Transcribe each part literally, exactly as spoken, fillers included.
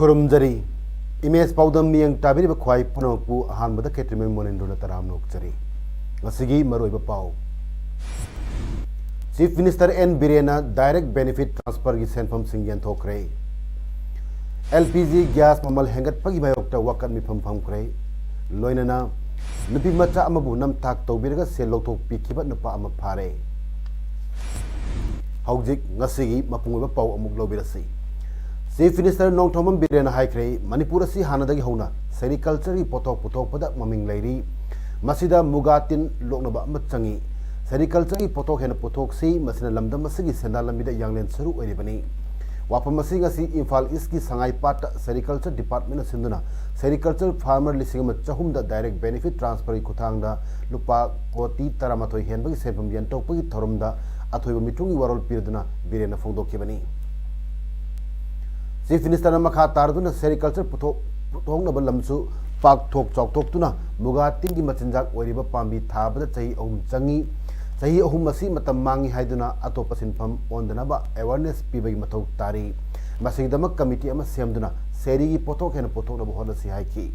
ꯈꯨꯔꯨꯝꯖꯔꯤ꯫ Image ꯄꯥꯎꯗꯝ ꯃꯤꯠꯌꯦꯡ ꯇꯥꯕꯤꯔꯤꯕ ꯈ꯭ꯋꯥꯏ ꯄꯨꯝꯅꯃꯛꯄꯨ ꯑꯍꯥꯟꯕꯗ ꯈꯦꯇ꯭ꯔꯤꯃꯌꯨꯝ ꯃꯣꯅꯦꯟꯗ꯭ꯔꯣꯅ ꯇꯔꯥꯝꯅ ꯑꯣꯛꯆꯔꯤ꯫ ꯉꯁꯤꯒꯤ ꯃꯔꯨꯑꯣꯏꯕ ꯄꯥꯎ꯫ ꯆꯤꯐ ꯃꯤꯅꯤꯁꯇꯔ ꯑꯦꯟ ꯕꯤꯔꯦꯟꯅ ꯗꯥꯏꯔꯦꯛ ꯕꯦꯅꯤꯐꯤꯠ ꯇ꯭ꯔꯥꯟꯁꯐꯔꯒꯤ ꯁꯦꯟꯐꯝꯁꯤꯡ ꯌꯦꯟꯊꯣꯛꯈ꯭ꯔꯦ꯫ ꯑꯦꯜ ꯄꯤ ꯖꯤ ꯒ꯭ꯌꯥꯁ ꯃꯃꯜ ꯍꯦꯟꯒꯠꯄꯒꯤ ꯃꯥꯌꯣꯛꯇ ꯋꯥꯀꯠ ꯃꯤꯐꯝ ꯐꯝꯈ꯭ꯔꯦ꯫ ꯂꯣꯏꯅꯅ ꯅꯨꯄꯤ ꯃꯆꯥ ꯑꯃꯕꯨ ꯅꯝꯊꯥꯛ ꯇꯧꯕꯤꯔꯒ ꯁꯦꯜ ꯂꯧꯊꯣꯛꯄꯤꯈꯤꯕ ꯅꯨꯄꯥ ꯑꯃ ꯐꯥꯔꯦ꯫ ꯍꯧꯖꯤꯛ ꯉꯁꯤꯒꯤ ꯃꯄꯨꯡ ꯑꯣꯏꯕ ꯄꯥꯎ ꯑꯃꯨꯛ ꯂꯧꯕꯤꯔꯁꯤ꯫ ꯆꯤꯐ ꯃꯤꯅꯤꯁꯇꯔ ꯅꯣꯡꯊꯣꯝꯕꯝ ꯕꯤꯔꯦꯟꯅ ꯍꯥꯏꯈ꯭ꯔꯦ, ꯃꯅꯤꯄꯨꯔ ꯑꯁꯤ ꯍꯥꯟꯅꯗꯒꯤ ꯍꯧꯅ ꯁꯦꯔꯤꯀꯜꯆꯔꯒꯤ ꯄꯣꯠꯊꯣꯛ ꯄꯨꯊꯣꯛꯄꯗ ꯃꯃꯤꯡ ꯂꯩꯔꯤ꯫ ꯃꯁꯤꯗ ꯃꯨꯒꯥ ꯇꯤꯟ ꯂꯣꯛꯅꯕ ꯑꯃ ꯆꯪꯏ꯫ ꯁꯦꯔꯤꯀꯜꯆꯔꯒꯤ ꯄꯣꯠꯊꯣꯛ ꯍꯦꯟꯅ ꯄꯨꯊꯣꯛꯁꯤ, ꯃꯁꯤꯅ ꯂꯝꯗꯝ ꯑꯁꯤꯒꯤ ꯁꯦꯟꯗꯥꯟ ꯂꯝꯕꯤꯗ ꯌꯥꯡꯂꯦꯟ ꯁꯔꯨ ꯑꯣꯏꯔꯤꯕꯅꯤ꯫ ꯋꯥꯐꯝ ꯑꯁꯤ ꯉꯁꯤ ꯏꯝꯐꯥꯜ ꯏꯁꯀꯤ ꯁꯉꯥꯏꯄꯥꯠꯇ ꯁꯦꯔꯤꯀꯜꯆꯔ ꯗꯤꯄꯥꯔꯠꯃꯦꯟꯅ ꯁꯤꯟꯗꯨꯅ ꯁꯦꯔꯤꯀꯜꯆꯔ ꯐꯥꯔꯃꯔ ꯂꯤꯁꯤꯡ ꯑꯃ ꯆꯍꯨꯝꯗ ꯗꯥꯏꯔꯦꯛ ꯕꯦꯅꯤꯐꯤꯠ ꯇ꯭ꯔꯥꯟꯁꯐꯔꯒꯤ ꯈꯨꯠꯊꯥꯡꯗ ꯂꯨꯄꯥ ꯀꯣꯇꯤ ꯇꯔꯥꯃꯥꯊꯣꯏ ꯍꯦꯟꯕꯒꯤ ꯁꯦꯟꯐꯝ ꯌꯦꯟꯊꯣꯛꯄꯒꯤ ꯊꯧꯔꯝꯗ ꯑꯊꯣꯏꯕ ꯃꯤꯊꯨꯡꯒꯤ ꯋꯥꯔꯣꯜ ꯄꯤꯔꯗꯨꯅ ꯕꯤꯔꯦꯟꯅ ꯐꯣꯡꯗꯣꯛꯈꯤꯕꯅꯤ꯫ ꯆꯤꯐ ꯃꯤꯅꯤꯁꯇꯔꯅ ꯃꯈꯥ ꯇꯥꯔꯗꯨꯅ ꯁꯦꯔꯤꯀꯜꯆꯔ ꯄꯨꯊꯣꯛ-, ꯄꯨꯊꯣꯛꯅꯕ ꯂꯝꯁꯨ ꯄꯥꯛꯊꯣꯛ ꯆꯥꯎꯊꯣꯛꯇꯨꯅ ꯃꯨꯒꯥ ꯇꯤꯟꯒꯤ ꯃꯆꯤꯟꯖꯥꯛ ꯑꯣꯏꯔꯤꯕ ꯄꯥꯝꯕꯤ ꯊꯥꯕꯗ ꯆꯍꯤ ꯑꯍꯨꯝ ꯆꯪꯏ꯫ ꯆꯍꯤ ꯑꯍꯨꯝ ꯑꯁꯤ ꯃꯇꯝ ꯃꯥꯡꯏ ꯍꯥꯏꯗꯨꯅ ꯑꯇꯣꯞꯄ ꯁꯤꯟꯐꯝ ꯑꯣꯟꯗꯅꯕ ꯑꯦꯋꯥꯔꯅꯦꯁ ꯄꯤꯕꯒꯤ ꯃꯊꯧ ꯇꯥꯔꯤ꯫ ꯃꯁꯤꯒꯤꯗꯃꯛ ꯀꯃꯤꯇꯤ ꯑꯃ ꯁꯦꯝꯗꯨꯅ ꯁꯦꯔꯤꯒꯤ ꯄꯣꯠꯊꯣꯛ ꯍꯦꯟꯅ ꯄꯨꯊꯣꯛꯅꯕ ꯍꯣꯠꯅꯁꯤ ꯍꯥꯏꯈꯤ꯫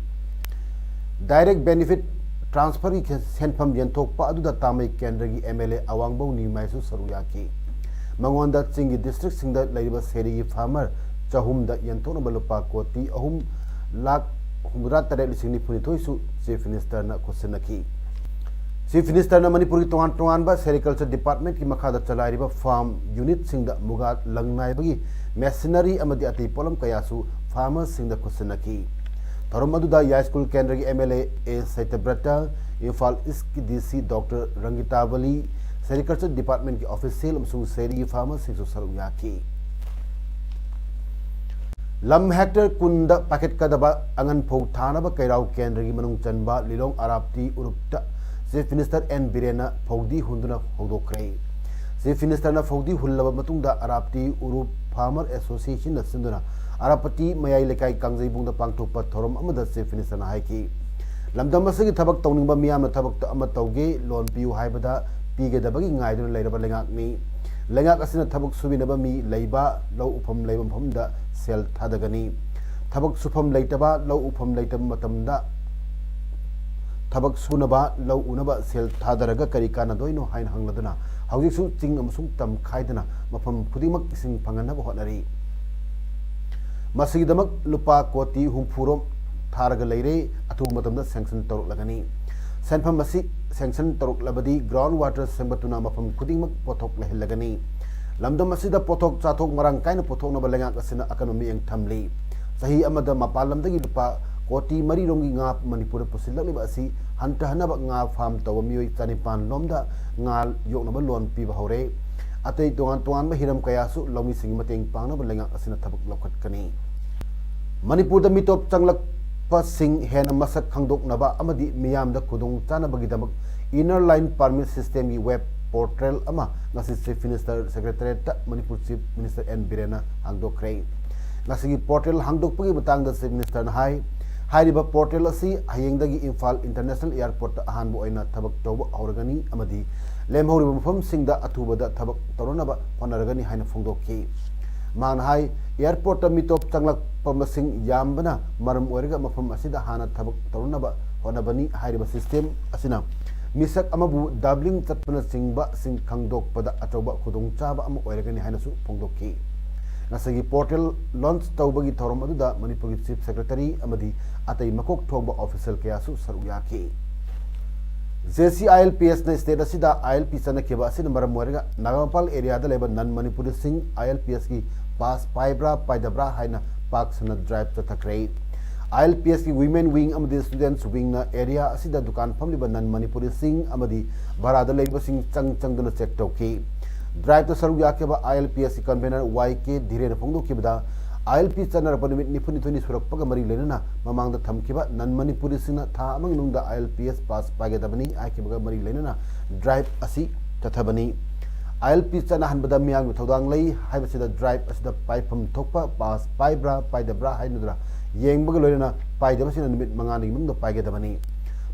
ꯗꯥꯏꯔꯦꯛ ꯕꯦꯅꯤꯐꯤꯠ ꯇ꯭ꯔꯥꯟꯁꯐꯔꯒꯤ ꯈꯦ-, ꯁꯦꯟꯐꯝ ꯌꯦꯟꯊꯣꯛꯄ ꯑꯗꯨꯗ ꯇꯥꯃꯩ ꯀꯦꯟꯗ꯭ꯔꯒꯤ ꯑꯦꯝ ꯑꯦꯜ ꯑꯦ ꯑꯋꯥꯡꯕꯧ ꯅꯤꯃꯥꯏꯁꯨ ꯁꯔꯨꯛ ꯌꯥꯈꯤ꯫ ꯃꯉꯣꯟꯗ ꯆꯤꯡꯒꯤ ꯗꯤꯁꯇ꯭ꯔꯤꯛꯁꯤꯡꯗ ꯂꯩꯔꯤꯕ ꯁꯦꯔꯤꯒꯤ ꯐꯥꯔꯃꯔ ꯆꯍꯨꯝꯗ ꯌꯦꯟꯊꯣꯛꯅꯕ ꯂꯨꯄꯥ ꯀꯣꯇꯤ ꯑꯍꯨꯝ ꯂꯥꯈ ꯍꯨꯝꯐꯨꯇꯔꯥ ꯇꯔꯦꯠ ꯂꯤꯁꯤꯡ ꯅꯤꯐꯨꯅꯤꯊꯣꯏꯁꯨ ꯆꯤꯐ ꯃꯤꯅꯤꯁꯇꯔꯅ ꯈꯨꯠꯁꯤꯟꯅꯈꯤ꯫ ꯆꯤꯐ ꯃꯤꯅꯤꯁꯇꯔꯅ ꯃꯅꯤꯄꯨꯔꯒꯤ ꯇꯣꯉꯥꯟ ꯇꯣꯉꯥꯟꯕ ꯁꯦꯔꯤꯀꯜꯆꯔ ꯗꯤꯄꯥꯔꯠꯃꯦꯟꯠꯀꯤ ꯃꯈꯥꯗ ꯆꯂꯥꯏꯔꯤꯕ ꯐꯥꯔꯝ ꯌꯨꯅꯤꯠꯁꯤꯡꯗ ꯃꯨꯒꯥ ꯂꯪ ꯅꯥꯏꯕꯒꯤ ꯃꯦꯁꯤꯅꯔꯤ ꯑꯃꯗꯤ ꯑꯇꯩ ꯄꯣꯠꯂꯝ ꯀꯌꯥꯁꯨ ꯐꯥꯔꯃꯔꯁꯤꯡꯗ ꯈꯨꯠꯁꯤꯟꯅꯈꯤ꯫ ꯊꯧꯔꯝ ꯑꯗꯨꯗ ꯌꯥꯏꯁ꯭ꯀꯨꯜ ꯀꯦꯟꯗ꯭ꯔꯒꯤ ꯑꯦꯝ ꯑꯦꯜ ꯑꯦ ꯑꯦ ꯁꯇ꯭ꯌꯕ꯭ꯔꯇ, ꯏꯝꯐꯥꯜ ꯏꯁ꯭ꯠꯀꯤ ꯗꯤ ꯁꯤ ꯗꯣꯛꯇꯔ ꯔꯪꯒꯤꯇꯥꯕꯂꯤ, ꯁꯦꯔꯤꯀꯜꯆꯔ ꯗꯤꯄꯥꯔꯠꯃꯦꯟꯠꯀꯤ ꯑꯣꯐꯤꯁꯤꯌꯦꯜ ꯑꯃꯁꯨꯡ ꯁꯦꯔꯤꯒꯤ ꯐꯥꯔꯃꯔꯁꯤꯡꯁꯨ ꯁꯔꯨꯛ ꯌꯥꯈꯤ꯫ ꯂꯝ ꯍꯦꯛꯇꯔ ꯀꯨꯟꯗ ꯄꯥꯏꯈꯠꯀꯗꯕ ꯑꯉꯟ ꯐꯧ ꯊꯥꯅꯕ ꯀꯩꯔꯥꯎ ꯀꯦꯟꯗ꯭ꯔꯒꯤ ꯃꯅꯨꯡ ꯆꯟꯕ ꯂꯤꯂꯣꯡ ꯑꯔꯥꯞꯇꯤ ꯎꯔꯨꯞꯇ Chief Minister N ꯕꯤꯔꯦꯟꯅ ꯐꯧꯗꯤ ꯍꯨꯟꯗꯨꯅ ꯍꯧꯗꯣꯛꯈ꯭ꯔꯦ꯫ Chief Ministerꯅ ꯐꯧꯗꯤ ꯍꯨꯜꯂꯕ ꯃꯇꯨꯡꯗ ꯑꯔꯥꯞꯇꯤ ꯎꯔꯨꯞ Farmer Associationꯅ ꯁꯤꯟꯗꯨꯅ ꯑꯔꯥꯞꯄꯇꯤ ꯃꯌꯥꯏ ꯂꯩꯀꯥꯏ ꯀꯥꯡꯖꯩꯕꯨꯡꯗ ꯄꯥꯡꯊꯣꯛꯄ ꯊꯧꯔꯝ ꯑꯃꯗ Chief Ministerꯅ ꯍꯥꯏꯈꯤ꯫ ꯂꯝꯗꯝ ꯑꯁꯤꯒꯤ ꯊꯕꯛ ꯇꯧꯅꯤꯡꯕ ꯃꯤꯌꯥꯝꯅ ꯊꯕꯛꯇ ꯑꯃ ꯇꯧꯒꯦ, ꯂꯣꯟ ꯄꯤꯌꯨ ꯍꯥꯏꯕꯗ ꯄꯤꯒꯗꯕꯒꯤ ꯉꯥꯏꯗꯨꯅ ꯂꯩꯔꯕ ꯂꯩꯉꯥꯛꯅꯤ꯫ ꯂꯩꯉꯥꯛ ꯑꯁꯤꯅ ꯊꯕꯛ ꯁꯨꯕꯤꯅꯕ ꯃꯤ ꯂꯩꯕ, ꯂꯧ ꯎꯐꯝ ꯂꯩꯕ ꯃꯐꯝꯗ ꯁꯦꯜ ꯊꯥꯗꯒꯅꯤ꯫ ꯊꯕꯛ ꯁꯨꯐꯝ ꯂꯩꯇꯕ, ꯂꯧ ꯎꯐꯝ ꯂꯩꯇꯕ ꯃꯇꯝꯗ ꯊꯕꯛ ꯁꯨꯅꯕ, ꯂꯧ ꯎꯅꯕ ꯁꯦꯜ ꯊꯥꯗꯔꯒ ꯀꯔꯤ ꯀꯥꯟꯅꯗꯣꯏꯅꯣ ꯍꯥꯏꯅ ꯍꯪꯂꯗꯨꯅ ꯍꯧꯖꯤꯛꯁꯨ ꯆꯤꯡ ꯑꯃꯁꯨꯡ ꯇꯝ ꯈꯥꯏꯗꯅ ꯃꯐꯝ ꯈꯨꯗꯤꯡꯃꯛ ꯏꯁꯤꯡ ꯐꯪꯍꯟꯅꯕ ꯍꯣꯠꯅꯔꯤ꯫ ꯃꯁꯤꯒꯤꯗꯃꯛ ꯂꯨꯄꯥ ꯀꯣꯇꯤ ꯍꯨꯝꯐꯨ ꯔꯣꯝ ꯊꯥꯔꯒ ꯂꯩꯔꯦ꯫ ꯑꯊꯨꯕ ꯃꯇꯝꯗ sanction ꯇꯧꯔꯛꯂꯒꯅꯤ꯫ ꯁꯦꯟꯐꯝ ꯑꯁꯤ sanction ꯇꯧꯔꯛꯂꯕꯗꯤ ground water ꯁꯦꯝꯒꯠꯇꯨꯅ ꯃꯐꯝ ꯈꯨꯗꯤꯡꯃꯛ ꯄꯣꯠꯊꯣꯛ ꯂꯩꯍꯜꯂꯒꯅꯤ꯫ ꯂꯝꯗꯝ ꯑꯁꯤꯗ ꯄꯣꯠꯊꯣꯛ ꯆꯥꯊꯣꯛ ꯃꯔꯥꯡ ꯀꯥꯏꯅ ꯄꯨꯊꯣꯛꯅꯕ ꯂꯩꯉꯥꯛ ꯑꯁꯤꯅ ꯑꯀꯟꯕ ꯃꯤꯠꯌꯦꯡ ꯊꯝꯂꯤ꯫ ꯆꯍꯤ ꯑꯃꯗ ꯃꯄꯥꯟ ꯂꯝꯗꯒꯤ ꯂꯨꯄꯥ ꯀꯣꯇꯤ ꯃꯔꯤ ꯔꯣꯝꯒꯤ ꯉꯥ ꯃꯅꯤꯄꯨꯔꯗ ꯄꯨꯁꯤꯜꯂꯛꯂꯤꯕ ꯑꯁꯤ ꯍꯟꯊꯍꯟꯅꯕ ꯉꯥ farm ꯇꯧꯕ ꯃꯤꯑꯣꯏ ꯆꯅꯤꯄꯥꯟ ꯂꯣꯝꯗ ꯉꯥ ꯌꯣꯛꯅꯕ ꯂꯣꯟ ꯄꯤꯕ ꯍꯧꯔꯦ꯫ ꯑꯇꯩ ꯇꯣꯉꯥꯟ ꯇꯣꯉꯥꯟꯕ ꯍꯤꯔꯝ ꯀꯌꯥꯁꯨ ꯂꯧꯃꯤꯁꯤꯡꯒꯤ ꯃꯇꯦꯡ ꯄꯥꯡꯅꯕ ꯂꯩꯉꯥꯛ ꯑꯁꯤꯅ ꯊꯕꯛ ꯂꯧꯈꯠꯀꯅꯤ꯫ ꯃꯅꯤꯄꯨꯔꯗ ꯃꯤꯇꯣꯞ ꯆꯪꯂꯛꯄꯁꯤꯡ ꯍꯦꯟꯅ ꯃꯁꯛ ꯈꯪꯗꯣꯛꯅꯕ ꯑꯃꯗꯤ ꯃꯤꯌꯥꯝꯗ ꯈꯨꯗꯣꯡ ꯆꯥꯅꯕꯒꯤꯗꯃꯛ Inner Line Permit Systemꯒꯤ web portal ꯑꯃ ꯉꯁꯤ Chief Minister Secretariatꯇ Manipur Chief Minister N ꯕꯤꯔꯦꯟꯅ ꯍꯥꯡꯗꯣꯛꯈ꯭ꯔꯦ꯫ ꯉꯁꯤꯒꯤ portal ꯍꯥꯡꯗꯣꯛꯄꯒꯤ ꯃꯇꯥꯡꯗ Chief Ministerꯅ ꯍꯥꯏ, ꯍꯥꯏꯔꯤꯕ portal ꯑꯁꯤ ꯍꯌꯦꯡꯗꯒꯤ ꯏꯝꯐꯥꯜ International Airportꯇ ꯑꯍꯥꯟꯕ ꯑꯣꯏꯅ ꯊꯕꯛ ꯇꯧꯕ ꯍꯧꯔꯒꯅꯤ ꯑꯃꯗꯤ ꯂꯦꯝꯍꯧꯔꯤꯕ ꯃꯐꯝꯁꯤꯡꯗ ꯑꯊꯨꯕꯗ ꯊꯕꯛ ꯇꯧꯅꯅꯕ ꯍꯣꯠꯅꯔꯒꯅꯤ ꯍꯥꯏꯅ ꯐꯣꯡꯗꯣꯛꯈꯤ꯫ ꯃꯍꯥꯛꯅ ꯍꯥꯏ, airportꯇ ꯃꯤꯇꯣꯞ ꯆꯪꯂꯛꯄ ꯃꯁꯤꯡ ꯌꯥꯝꯕꯅ ꯃꯔꯝ ꯑꯣꯏꯔꯒ ꯃꯐꯝ ꯑꯁꯤꯗ ꯍꯥꯟꯅ ꯊꯕꯛ ꯇꯧꯅꯅꯕ ꯍꯣꯠꯅꯕꯅꯤ꯫ ꯍꯥꯏꯔꯤꯕ system ꯑꯁꯤꯅ ꯃꯤꯁꯛ ꯑꯃꯕꯨ doubling ꯆꯠꯄꯅꯆꯤꯡꯕꯁꯤꯡ ꯈꯪꯗꯣꯛꯄꯗ ꯑꯆꯧꯕ ꯈꯨꯗꯣꯡꯆꯥꯕ ꯑꯃ ꯑꯣꯏꯔꯒꯅꯤ ꯍꯥꯏꯅꯁꯨ ꯐꯣꯡꯗꯣꯛꯈꯤ꯫ ꯉꯁꯤꯒꯤ portal launch ꯇꯧꯕꯒꯤ ꯊꯧꯔꯝ ꯑꯗꯨꯗ ꯃꯅꯤꯄꯨꯔꯒꯤ Chief Secretary ꯑꯃꯗꯤ ꯑꯇꯩ ꯃꯀꯣꯛ ꯊꯣꯡꯕ official ꯀꯌꯥꯁꯨ ꯁꯔꯨꯛ ꯌꯥꯈꯤ꯫ JCILPSꯅ state ꯑꯁꯤꯗ ILP ꯆꯠꯅꯈꯤꯕ ꯑꯁꯤꯅ ꯃꯔꯝ ꯑꯣꯏꯔꯒ ꯅꯥꯒꯥꯃꯄꯥꯜ areaꯗ ꯂꯩꯕ non Manipuriꯁꯤꯡ ILPSꯀꯤ pass ꯄꯥꯏꯕ꯭ꯔꯥ ꯄꯥꯏꯗꯕ꯭ꯔꯥ ꯍꯥꯏꯅ ꯄꯥꯛ ꯁꯟꯅ drive ꯆꯠꯊꯈ꯭ꯔꯦ꯫ ILPSꯀꯤ women wing ꯑꯃꯗꯤ students wingꯅ area ꯑꯁꯤꯗ ꯗꯨꯀꯥꯟ ꯐꯝꯂꯤꯕ non Manipuriꯁꯤꯡ ꯑꯃꯗꯤ ꯚꯔꯥꯗ ꯂꯩꯔꯤꯕꯁꯤꯡ ꯆꯪ ꯆꯪꯗꯨꯅ check ꯇꯧꯈꯤ꯫ Driveꯇ ꯁꯔꯨꯛ ꯌꯥꯈꯤꯕ ILPSꯀꯤ convener YK ꯙꯤꯔꯦꯟꯅ ꯐꯣꯡꯗꯣꯛꯈꯤꯕꯗ, ꯑꯥꯏ ꯑꯦꯜ ꯄꯤ ꯆꯠꯅꯔꯛꯄ ꯅꯨꯃꯤꯠ ꯅꯤꯐꯨꯅꯤꯊꯣꯏꯅꯤ ꯁꯨꯔꯛꯄꯒ ꯃꯔꯤ ꯂꯩꯅꯅ ꯃꯃꯥꯡꯗ ꯊꯝꯈꯤꯕ ꯅꯟ ꯃꯅꯤꯄꯨꯔꯤꯁꯤꯡꯅ ꯊꯥ ꯑꯃꯒꯤ ꯃꯅꯨꯡꯗ ꯑꯥꯏ ꯑꯦꯜ ꯄꯤ ꯑꯦꯁ ꯄꯥꯁ ꯄꯥꯏꯒꯗꯕꯅꯤ ꯍꯥꯏꯈꯤꯕꯒ ꯃꯔꯤ ꯂꯩꯅꯅ ꯗ꯭ꯔꯥꯏꯚ ꯑꯁꯤ ꯆꯠꯊꯕꯅꯤ꯫ ꯑꯥꯏ ꯑꯦꯜ ꯄꯤ ꯆꯠꯅꯍꯟꯕꯗ ꯃꯤꯌꯥꯝꯒꯤ ꯊꯧꯗꯥꯡ ꯂꯩ ꯍꯥꯏꯕꯁꯤꯗ ꯗ꯭ꯔꯥꯏꯚ ꯑꯁꯤꯗ ꯄꯥꯏꯐꯝ ꯊꯣꯛꯄ ꯄꯥꯁ ꯄꯥꯏꯕ꯭ꯔꯥ ꯄꯥꯏꯗꯕ꯭ꯔꯥ ꯍꯥꯏꯅꯗꯨꯅ ꯌꯦꯡꯕꯒ ꯂꯣꯏꯅꯅ ꯄꯥꯏꯗꯕꯁꯤꯡꯅ ꯅꯨꯃꯤꯠ ꯃꯉꯥꯅꯤꯒꯤ ꯃꯅꯨꯡꯗ ꯄꯥꯏꯒꯗꯕꯅꯤ꯫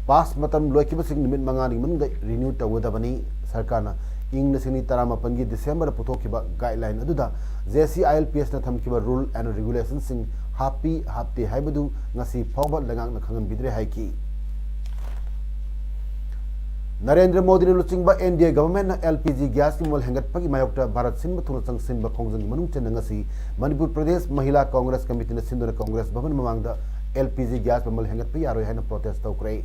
ꯄꯥꯁ ꯃꯇꯝ ꯂꯣꯏꯈꯤꯕꯁꯤꯡ ꯅꯨꯃꯤꯠ ꯃꯉꯥꯅꯤꯒꯤ ꯃꯅꯨꯡꯗ ꯔꯤꯅ꯭ꯌꯨ ꯇꯧꯒꯗꯕꯅꯤ꯫ ꯁꯔꯀꯥꯔꯅ ꯏꯪ ꯂꯤꯁꯤꯡ ꯑꯅꯤ ꯇꯔꯥꯃꯥꯄꯟꯒꯤ ꯗꯤꯁꯦꯝꯕꯔꯗ ꯄꯨꯊꯣꯛꯈꯤꯕ ꯒꯥꯏꯗꯂꯥꯏꯟ ꯑꯗꯨꯗ J C I L P ꯑꯦꯁꯅ ꯊꯝꯈꯤꯕ ꯔꯨꯜ ꯑꯦꯟ ꯔꯤꯒꯨꯂꯦꯁꯟꯁꯤꯡ ꯍꯥꯞꯄꯤ ꯍꯥꯞꯇꯦ ꯍꯥꯏꯕꯗꯨ ꯉꯁꯤ ꯐꯥꯎꯕ ꯂꯩꯉꯥꯛꯅ ꯈꯪꯍꯟꯕꯤꯗ꯭ꯔꯦ ꯍꯥꯏꯈꯤ꯫ ꯅꯔꯦꯟꯗ꯭ꯔ ꯃꯣꯗꯤꯅ ꯂꯨꯆꯤꯡꯕ ꯑꯦꯟ ꯗꯤ ꯑꯦ ꯒꯚꯔꯟꯃꯦꯟꯠꯅ ꯑꯦꯜ ꯄꯤ ꯖꯤ ꯒ꯭ꯌꯥꯁꯀꯤ ꯃꯃꯜ ꯍꯦꯟꯒꯠꯄꯒꯤ ꯃꯥꯌꯣꯛꯇ ꯚꯥꯔꯠ ꯁꯤꯟꯕ ꯊꯨꯡꯅ ꯆꯪꯁꯤꯟꯕ ꯈꯣꯡꯖꯪꯒꯤ ꯃꯅꯨꯡ ꯆꯟꯅ ꯉꯁꯤ ꯃꯅꯤꯄꯨꯔ ꯄ꯭ꯔꯗꯦꯁ ꯃꯍꯤꯂꯥ ꯀꯣꯡꯒ꯭ꯔꯦꯁ ꯀꯃꯤꯇꯤꯅ ꯁꯤꯟꯗꯨꯅ ꯀꯣꯡꯒ꯭ꯔꯦꯁ ꯚꯕꯟ ꯃꯃꯥꯡꯗ ꯑꯦꯜ ꯄꯤ ꯖꯤ ꯒ꯭ꯌꯥꯁ ꯃꯃꯜ ꯍꯦꯟꯒꯠꯄ ꯌꯥꯔꯣꯏ ꯍꯥꯏꯅ ꯄ꯭ꯔꯣꯇꯦꯁ ꯇꯧꯈ꯭ꯔꯦ꯫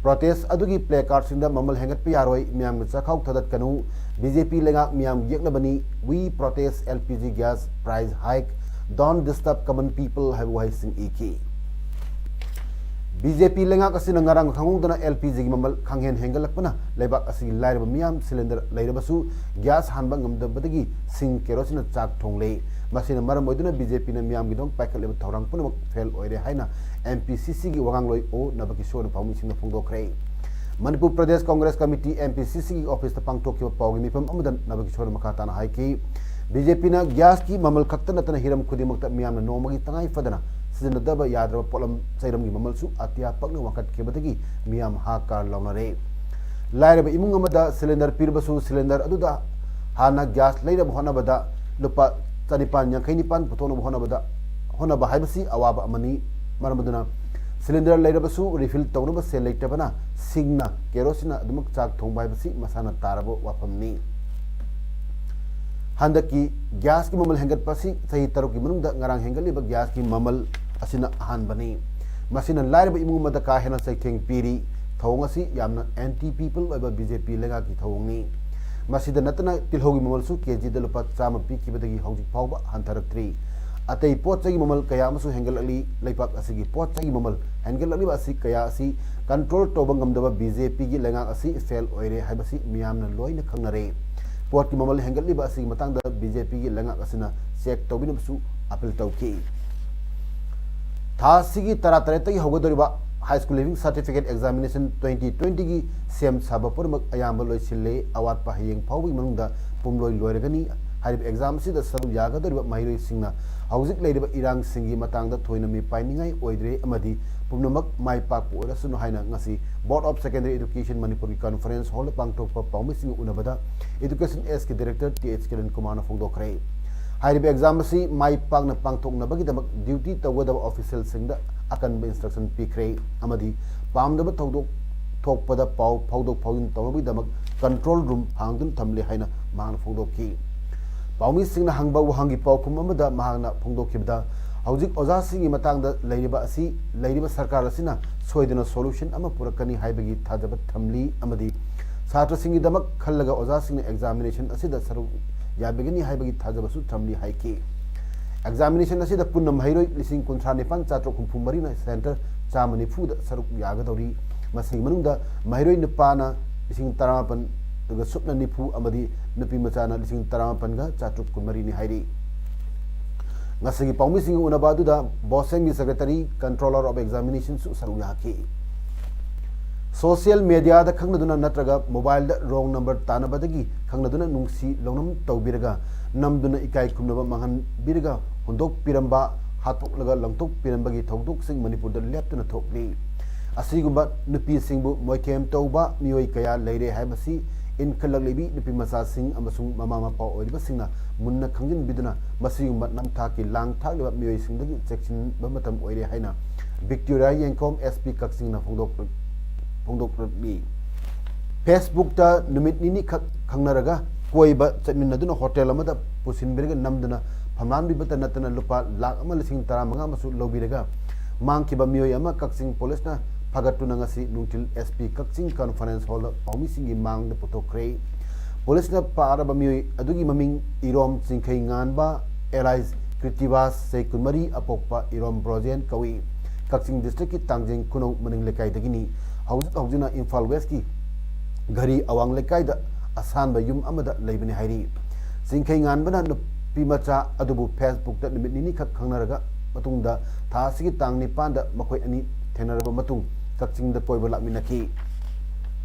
ꯄ꯭ꯔꯣꯇꯦꯁ ꯑꯗꯨꯒꯤ ꯄ꯭ꯂꯦ ꯀꯥꯔꯗꯁꯤꯡꯗ "ꯃꯃꯜ ꯍꯦꯟꯒꯠꯄ ꯌꯥꯔꯣꯏ, ꯃꯤꯌꯥꯝꯒꯤ ꯆꯥꯛꯈꯥꯎ ꯊꯥꯗꯠꯀꯅꯨ, ꯕꯤ ꯖꯦ ꯄꯤ ꯂꯩꯉꯥꯛ ꯃꯤꯌꯥꯝ ꯌꯦꯛꯅꯕꯅꯤ, We protest L P G gas price hike, don't disturb common people" ꯍꯥꯏꯕ ꯋꯥꯍꯩꯁꯤꯡ ꯏꯈꯤ꯫ ꯕꯤ ꯖꯦ ꯄꯤ ꯂꯩꯉꯥꯛ ꯑꯁꯤꯅ ꯉꯔꯥꯡ ꯈꯪꯍꯧꯗꯅ ꯑꯦꯜ ꯄꯤ ꯖꯤꯒꯤ ꯃꯃꯜ ꯈꯪꯍꯦꯟ ꯍꯦꯟꯒꯠꯂꯛꯄꯅ ꯂꯩꯕꯥꯛ ꯑꯁꯤꯒꯤ ꯂꯥꯏꯔꯕ ꯃꯤꯌꯥꯝ ꯁꯤꯂꯤꯟꯗꯔ ꯂꯩꯔꯕꯁꯨ ꯒ꯭ꯌꯥꯁ ꯍꯥꯟꯕ ꯉꯝꯗꯕꯗꯒꯤ ꯁꯤꯡ ꯀꯦꯔꯣꯁꯤꯟꯅ ꯆꯥꯛ ꯊꯣꯡꯂꯦ꯫ ꯃꯁꯤꯅ ꯃꯔꯝ ꯑꯣꯏꯗꯨꯅ ꯕꯤ ꯖꯦ ꯄꯤꯅ ꯃꯤꯌꯥꯝꯒꯤꯗꯃꯛ ꯄꯥꯏꯈꯠꯂꯤꯕ ꯊꯧꯔꯥꯡ ꯄꯨꯝꯅꯃꯛ ꯐꯦꯜ ꯑꯣꯏꯔꯦ ꯍꯥꯏꯅ ꯑꯦꯝ ꯄꯤ ꯁꯤ ꯁꯤꯒꯤ ꯋꯥꯉꯥꯡꯂꯣꯏ ꯑꯣ ꯅꯕꯀꯤꯁꯣꯔꯅ ꯄꯥꯎꯃꯤꯁꯤꯡꯗ ꯐꯣꯡꯗꯣꯛꯈ꯭ꯔꯦ꯫ Manipur Pradesh Congress committee, M P C ꯁꯤꯒꯤ ꯑꯣꯐꯤꯁꯇ ꯄꯥꯡꯊꯣꯛꯈꯤꯕ ꯄꯥꯎꯒꯤ ꯃꯤꯐꯝ ꯑꯃꯗ ꯅꯕꯀꯤꯁꯣꯔꯅ ꯃꯈꯥ ꯇꯥꯅ ꯍꯥꯏꯈꯤ, ꯕꯤ ꯖꯦ ꯄꯤꯅ ꯒ꯭ꯌꯥꯁꯀꯤ ꯃꯃꯜ ꯈꯛꯇ ꯅꯠꯇꯅ ꯍꯤꯔꯝ ꯈꯨꯗꯤꯡꯃꯛꯇ ꯃꯤꯌꯥꯝꯅ ꯅꯣꯡꯃꯒꯤ ꯇꯉꯥꯏ ꯐꯗꯅ ꯁꯤꯖꯤꯟꯅꯗꯕ ꯌꯥꯗ꯭ꯔꯕ ꯄꯣꯠꯂꯝ ꯆꯩꯔꯝꯒꯤ ꯃꯃꯜꯁꯨ ꯑꯇꯤꯌꯥ ꯄꯛꯅ ꯋꯥꯡꯈꯠꯈꯤꯕꯗꯒꯤ ꯃꯤꯌꯥꯝ ꯍꯥꯀꯥꯔ ꯂꯥꯎꯅꯔꯦ꯫ ꯂꯥꯏꯔꯕ ꯏꯃꯨꯡ ꯑꯃꯗ ꯁꯤꯂꯤꯟꯗꯔ ꯄꯤꯔꯕꯁꯨ, ꯁꯤꯂꯤꯟꯗꯔ ꯑꯗꯨꯗ ꯍꯥꯟꯅ ꯒ꯭ꯌꯥꯁ ꯂꯩꯅꯕ ꯍꯣꯠꯅꯕꯗ ꯂꯨꯄꯥ ꯆꯅꯤꯄꯥꯟ ꯌꯥꯡꯈꯩ ꯅꯤꯄꯥꯟ ꯄꯨꯊꯣꯛꯅꯕ ꯍꯣꯠꯅꯕꯗ, ꯍꯣꯠꯅꯕ ꯍꯥꯏꯕꯁꯤ ꯑꯋꯥꯕ ꯑꯃꯅꯤ꯫ ꯃꯔꯝ ꯑꯗꯨꯅ ꯁꯤꯂꯤꯟꯗꯔ ꯂꯩꯔꯕꯁꯨ ꯔꯤꯐꯤꯜ ꯇꯧꯅꯕ ꯁꯦꯜ ꯂꯩꯇꯕꯅ ꯁꯤꯡꯅ, ꯀꯦꯔꯣꯁꯤꯟꯅ ꯑꯗꯨꯃꯛ ꯆꯥꯛ ꯊꯣꯡꯕ ꯍꯥꯏꯕꯁꯤ ꯃꯁꯥꯅ ꯇꯥꯔꯕ ꯋꯥꯐꯝꯅꯤ꯫ ꯍꯟꯗꯛꯀꯤ ꯒ꯭ꯌꯥꯁꯀꯤ ꯃꯃꯜ ꯍꯦꯟꯒꯠꯄ ꯑꯁꯤ ꯆꯍꯤ ꯇꯔꯨꯛꯀꯤ ꯃꯅꯨꯡꯗ ꯉꯔꯥꯡ ꯍꯦꯟꯒꯠꯂꯤꯕ ꯒ꯭ꯌꯥꯁꯀꯤ ꯃꯃꯜ ꯑꯁꯤꯅ ꯑꯍꯥꯟꯕꯅꯤ꯫ ꯃꯁꯤꯅ ꯂꯥꯏꯔꯕ ꯏꯃꯨꯡ ꯑꯃꯗ ꯀꯥ ꯍꯦꯟꯅ ꯆꯩꯊꯦꯡ ꯄꯤꯔꯤ꯫ ꯊꯧꯑꯣꯡ ꯑꯁꯤ ꯌꯥꯝꯅ ꯑꯦꯟꯇꯤ ꯄꯤꯄꯜ ꯑꯣꯏꯕ ꯕꯤ ꯖꯦ ꯄꯤ ꯂꯩꯉꯥꯛꯀꯤ ꯊꯧꯑꯣꯡꯅꯤ꯫ ꯃꯁꯤꯗ ꯅꯠꯇꯅ ꯇꯤꯜꯍꯧꯒꯤ ꯃꯃꯜꯁꯨ ꯀꯦ ꯖꯤꯗ ꯂꯨꯄꯥ ꯆꯥꯝꯃ ꯄꯤꯈꯤꯕꯗꯒꯤ ꯍꯧꯖꯤꯛ ꯐꯥꯎꯕ ꯍꯟꯊꯔꯛꯇ꯭ꯔꯤ꯫ ꯑꯇꯩ ꯄꯣꯠ ꯆꯩꯒꯤ ꯃꯃꯜ ꯀꯌꯥ ꯑꯃꯁꯨ ꯍꯦꯟꯒꯠꯂꯛꯂꯤ꯫ ꯂꯩꯕꯥꯛ ꯑꯁꯤꯒꯤ ꯄꯣꯠ ꯆꯩꯒꯤ ꯃꯃꯜ ꯍꯦꯟꯒꯠꯂꯛꯂꯤꯕ ꯑꯁꯤ ꯀꯌꯥ ꯑꯁꯤ ꯀꯟꯇ꯭ꯔꯣꯜ ꯇꯧꯕ ꯉꯝꯗꯕ ꯕꯤ ꯖꯦ ꯄꯤꯒꯤ ꯂꯩꯉꯥꯛ ꯑꯁꯤ ꯐꯦꯜ ꯑꯣꯏꯔꯦ ꯍꯥꯏꯕꯁꯤ ꯃꯤꯌꯥꯝꯅ ꯂꯣꯏꯅ ꯈꯪꯅꯔꯦ꯫ ꯄꯣꯠꯀꯤ ꯃꯃꯜ ꯍꯦꯟꯒꯠꯂꯤꯕ ꯑꯁꯤꯒꯤ ꯃꯇꯥꯡꯗ ꯕꯤ ꯖꯦ ꯄꯤꯒꯤ ꯂꯩꯉꯥꯛ ꯑꯁꯤꯅ ꯆꯦꯛ ꯇꯧꯕꯤꯅꯕꯁꯨ ꯑꯄꯤꯜ ꯇꯧꯈꯤ꯫ ꯊꯥ ꯑꯁꯤꯒꯤ ꯇꯔꯥꯇꯔꯦꯠꯇꯒꯤ ꯍꯧꯒꯗꯧꯔꯤꯕ High School Leaving Certificate Examination twenty twenty ꯒꯤ ꯁꯦꯝ ꯁꯥꯕ ꯄꯨꯝꯅꯃꯛ ꯑꯌꯥꯝꯕ ꯂꯣꯏꯁꯤꯜꯂꯦ꯫ ꯑꯋꯥꯠꯄ ꯍꯌꯦꯡ ꯐꯥꯎꯕꯒꯤ ꯃꯅꯨꯡꯗ ꯄꯨꯝꯂꯣꯏ ꯂꯣꯏꯔꯒꯅꯤ꯫ ꯍꯥꯏꯔꯤꯕ exam ꯑꯁꯤꯗ ꯁꯔꯨꯛ ꯌꯥꯒꯗꯧꯔꯤꯕ ꯃꯍꯩꯔꯣꯏꯁꯤꯡꯅ ꯍꯧꯖꯤꯛ ꯂꯩꯔꯤꯕ ꯏꯔꯥꯡꯁꯤꯡꯒꯤ ꯃꯇꯥꯡꯗ ꯊꯣꯏꯅ ꯃꯤꯄꯥꯏꯅꯤꯡꯉꯥꯏ ꯑꯣꯏꯗ꯭ꯔꯦ ꯑꯃꯗꯤ ꯄꯨꯝꯅꯃꯛ ꯃꯥꯏ ꯄꯥꯛꯄ ꯑꯣꯏꯔꯁꯅꯨ ꯍꯥꯏꯅ ꯉꯁꯤ Board of Secondary Education ꯃꯅꯤꯄꯨꯔꯒꯤ conference hall ꯗ ꯄꯥꯡꯊꯣꯛꯄ ꯄꯥꯎꯃꯤꯁꯤꯡꯒ ꯎꯅꯕꯗ Education S ꯀꯤ Director T H ꯀꯤꯔꯟ ꯀꯨꯃꯥꯔꯅ ꯐꯣꯡꯗꯣꯛꯈ꯭ꯔꯦ꯫ ꯍꯥꯏꯔꯤꯕ exam ꯑꯁꯤ ꯃꯥꯏ ꯄꯥꯛꯅ ꯄꯥꯡꯊꯣꯛꯅꯕꯒꯤꯗꯃꯛ duty ꯇꯧꯒꯗꯕ official ꯁꯤꯡꯗ ꯑꯀꯟꯕ instruction ꯄꯤꯈ꯭ꯔꯦ ꯑꯃꯗꯤ ꯄꯥꯝꯗꯕ ꯊꯧꯗꯣꯛ ꯊꯣꯛꯄꯗ ꯄꯥꯎ ꯐꯥꯎꯗꯣꯛ ꯐꯥꯎꯖꯤꯟ ꯇꯧꯅꯕꯒꯤꯗꯃꯛ control room ꯍꯥꯡꯗꯨꯅ ꯊꯝꯂꯦ ꯍꯥꯏꯅ ꯃꯍꯥꯛꯅ ꯐꯣꯡꯗꯣꯛꯈꯤ꯫ ꯄꯥꯎꯃꯤꯁꯤꯡꯅ ꯍꯪꯕ ꯋꯥꯍꯪꯒꯤ ꯄꯥꯎꯈꯨꯝ ꯑꯃꯗ ꯃꯍꯥꯛꯅ ꯐꯣꯡꯗꯣꯛꯈꯤꯕꯗ, ꯍꯧꯖꯤꯛ ꯑꯣꯖꯥꯁꯤꯡꯒꯤ ꯃꯇꯥꯡꯗ ꯂꯩꯔꯤꯕ ꯑꯁꯤ ꯂꯩꯔꯤꯕ ꯁꯔꯀꯥꯔ ꯑꯁꯤꯅ ꯁꯣꯏꯗꯅ solution ꯑꯃ ꯄꯨꯔꯛꯀꯅꯤ ꯍꯥꯏꯕꯒꯤ ꯊꯥꯖꯕ ꯊꯝꯂꯤ ꯑꯃꯗꯤ ꯁꯥꯇ꯭ꯔꯁꯤꯡꯒꯤꯗꯃꯛ ꯈꯜꯂꯒ ꯑꯣꯖꯥꯁꯤꯡꯅ examination ꯑꯁꯤꯗ ꯁꯔꯨꯛ ꯌꯥꯕꯤꯒꯅꯤ ꯍꯥꯏꯕꯒꯤ ꯊꯥꯖꯕꯁꯨ ꯊꯝꯂꯤ ꯍꯥꯏꯈꯤ꯫ Examination ꯑꯁꯤꯗ ꯄꯨꯟꯅ ꯃꯍꯩꯔꯣꯏ ꯂꯤꯁꯤꯡ ꯀꯨꯟꯊ꯭ꯔꯥ ꯅꯤꯄꯥꯟ ꯆꯥꯇ꯭ꯔꯨꯛ ꯍꯨꯝꯐꯨ ꯃꯔꯤꯅ center ꯆꯥꯝꯃ ꯅꯤꯐꯨꯗ ꯁꯔꯨꯛ ꯌꯥꯒꯗꯧꯔꯤ꯫ ꯃꯁꯤꯒꯤ ꯃꯅꯨꯡꯗ ꯃꯍꯩꯔꯣꯏ ꯅꯨꯄꯥꯅ ꯂꯤꯁꯤꯡ ꯇꯔꯥꯃꯥꯄꯟ ꯑꯗꯨꯒ ꯁꯨꯞꯅ ꯅꯤꯐꯨ ꯑꯃꯗꯤ ꯅꯨꯄꯤ ꯃꯆꯥꯅ ꯂꯤꯁꯤꯡ ꯇꯔꯥꯃꯥꯄꯟꯒ ꯆꯥꯇ꯭ꯔꯨꯛ ꯀꯨꯟꯃꯔꯤꯅꯤ ꯍꯥꯏꯔꯤ꯫ ꯉꯁꯤꯒꯤ ꯄꯥꯎꯃꯤꯁꯤꯡꯒ ꯎꯅꯕ ꯑꯗꯨꯗ BOSEM ꯒꯤ Secretary Controller of Examination ꯁꯨ ꯁꯔꯨꯛ ꯌꯥꯈꯤ꯫ Social media ꯗ ꯈꯪꯅꯗꯨꯅ ꯅꯠꯇ꯭ꯔꯒ mobile ꯗ wrong number ꯇꯥꯟꯅꯕꯗꯒꯤ ꯈꯪꯅꯗꯨꯅ ꯅꯨꯡꯁꯤ ꯂꯧꯅꯝ ꯇꯧꯕꯤꯔꯒ ꯅꯝꯗꯨꯅ ꯏꯀꯥꯏ ꯈꯨꯝꯅꯕ ꯃꯥꯡꯍꯟꯕꯤꯔꯒ ꯍꯨꯟꯗꯣꯛꯄꯤꯔꯝꯕ, ꯍꯥꯠꯇꯣꯛꯂꯒ ꯂꯪꯊꯣꯛꯄꯤꯔꯝꯕꯒꯤ ꯊꯧꯗꯣꯛꯁꯤꯡ ꯃꯅꯤꯄꯨꯔꯗ ꯂꯦꯞꯇꯅ ꯊꯣꯛꯂꯤ꯫ ꯑꯁꯤꯒꯨꯝꯕ ꯅꯨꯄꯤꯁꯤꯡꯕꯨ ꯃꯣꯏꯊꯦꯝ ꯇꯧꯕ ꯃꯤꯑꯣꯏ ꯀꯌꯥ ꯂꯩꯔꯦ ꯍꯥꯏꯕꯁꯤ ꯏꯟꯈꯠꯂꯛꯂꯤꯕꯤ ꯅꯨꯄꯤ ꯃꯆꯥꯁꯤꯡ ꯑꯃꯁꯨꯡ ꯃꯃꯥ ꯃꯄꯥ ꯑꯣꯏꯔꯤꯕꯁꯤꯡꯅ ꯃꯨꯟꯅ ꯈꯪꯖꯤꯟꯕꯤꯗꯨꯅ ꯃꯁꯤꯒꯨꯝꯕ ꯅꯝꯊꯥꯛꯀꯤ ꯂꯥꯡ ꯊꯥꯛꯂꯤꯕ ꯃꯤꯑꯣꯏꯁꯤꯡꯗꯒꯤ ꯆꯦꯛꯁꯤꯟꯕ ꯃꯇꯝ ꯑꯣꯏꯔꯦ ꯍꯥꯏꯅ ꯕꯤꯛꯇꯣꯔꯤꯌꯥ ꯌꯦꯡꯈꯣꯝ S P ꯀꯛꯆꯤꯡꯅ ꯐꯣꯡꯗꯣꯛ-, ꯐꯣꯡꯗꯣꯛꯂꯛꯂꯤ꯫ Facebook ꯇ ꯅꯨꯃꯤꯠ ꯅꯤꯅꯤꯈꯛ ꯈꯪꯅꯔꯒ ꯀꯣꯏꯕ ꯆꯠꯃꯤꯟꯅꯗꯨꯅ hotel ꯑꯃꯗ ꯄꯨꯁꯤꯟꯕꯤꯔꯒ ꯅꯝꯗꯨꯅ ꯐꯝꯂꯥꯟꯕꯤꯕꯇ ꯅꯠꯇꯅ ꯂꯨꯄꯥ ꯂꯥꯈ ꯑꯃ ꯂꯤꯁꯤꯡ ꯇꯔꯥꯃꯉꯥ ꯑꯃꯁꯨ ꯂꯧꯕꯤꯔꯒ ꯃꯥꯡꯈꯤꯕ ꯃꯤꯑꯣꯏ ꯑꯃ ꯀꯛꯆꯤꯡ police ꯅ ꯐꯥꯒꯠꯇꯨꯅ ꯉꯁꯤ ꯅꯨꯡꯊꯤꯜ S P ꯀꯛꯆꯤꯡ conference hall ꯗ ꯄꯥꯎꯃꯤꯁꯤꯡꯒꯤ ꯃꯥꯡꯗ ꯄꯨꯊꯣꯛꯈ꯭ꯔꯦ꯫ Police ꯅ ꯐꯥꯔꯕ ꯃꯤꯑꯣꯏ ꯑꯗꯨꯒꯤ ꯃꯃꯤꯡ ꯏꯔꯣꯝ ꯆꯤꯡꯈꯩ ꯉꯥꯟꯕ alias ꯀ꯭ꯔꯤꯇꯤꯕꯥꯁ, ꯆꯍꯤ ꯀꯨꯟꯃꯔꯤ, ꯑꯄꯣꯛꯄ ꯏꯔꯣꯝ ꯕ꯭ꯔꯣꯖꯦꯟ ꯀꯧꯏ꯫ ꯀꯛꯆꯤꯡ district ꯀꯤ ꯇꯥꯡꯖꯦꯡ ꯈꯨꯅꯧ ꯃꯅꯤꯡ ꯂꯩꯀꯥꯏꯗꯒꯤꯅꯤ꯫ ꯍꯧꯖꯤꯛ ꯍꯧꯖꯤꯛꯅ ꯏꯝꯐꯥꯜ West ꯀꯤ ꯘꯔꯤ ꯑꯋꯥꯡ ꯂꯩꯀꯥꯏꯗ ꯑꯁꯥꯟꯕ ꯌꯨꯝ ꯑꯃꯗ ꯂꯩꯕꯅꯤ ꯍꯥꯏꯔꯤ꯫ ꯆꯤꯡꯈꯩ ꯉꯥꯟꯕꯅ ꯅꯨꯞ-, ꯅꯨꯄꯤ ꯃꯆꯥ ꯑꯗꯨꯕꯨ Facebookꯇ ꯅꯨꯃꯤꯠ ꯅꯤꯅꯤꯈꯛ ꯈꯪꯅꯔꯒ ꯃꯇꯨꯡꯗ ꯊꯥ ꯑꯁꯤꯒꯤ ꯇꯥꯡ ꯅꯤꯄꯥꯟꯗ ꯃꯈꯣꯏ ꯑꯅꯤ ꯊꯦꯡꯅꯔꯕ ꯃꯇꯨꯡ ꯀꯛꯆꯤꯡꯗ ꯀꯣꯏꯕ ꯂꯥꯛꯃꯤꯟꯅꯈꯤ꯫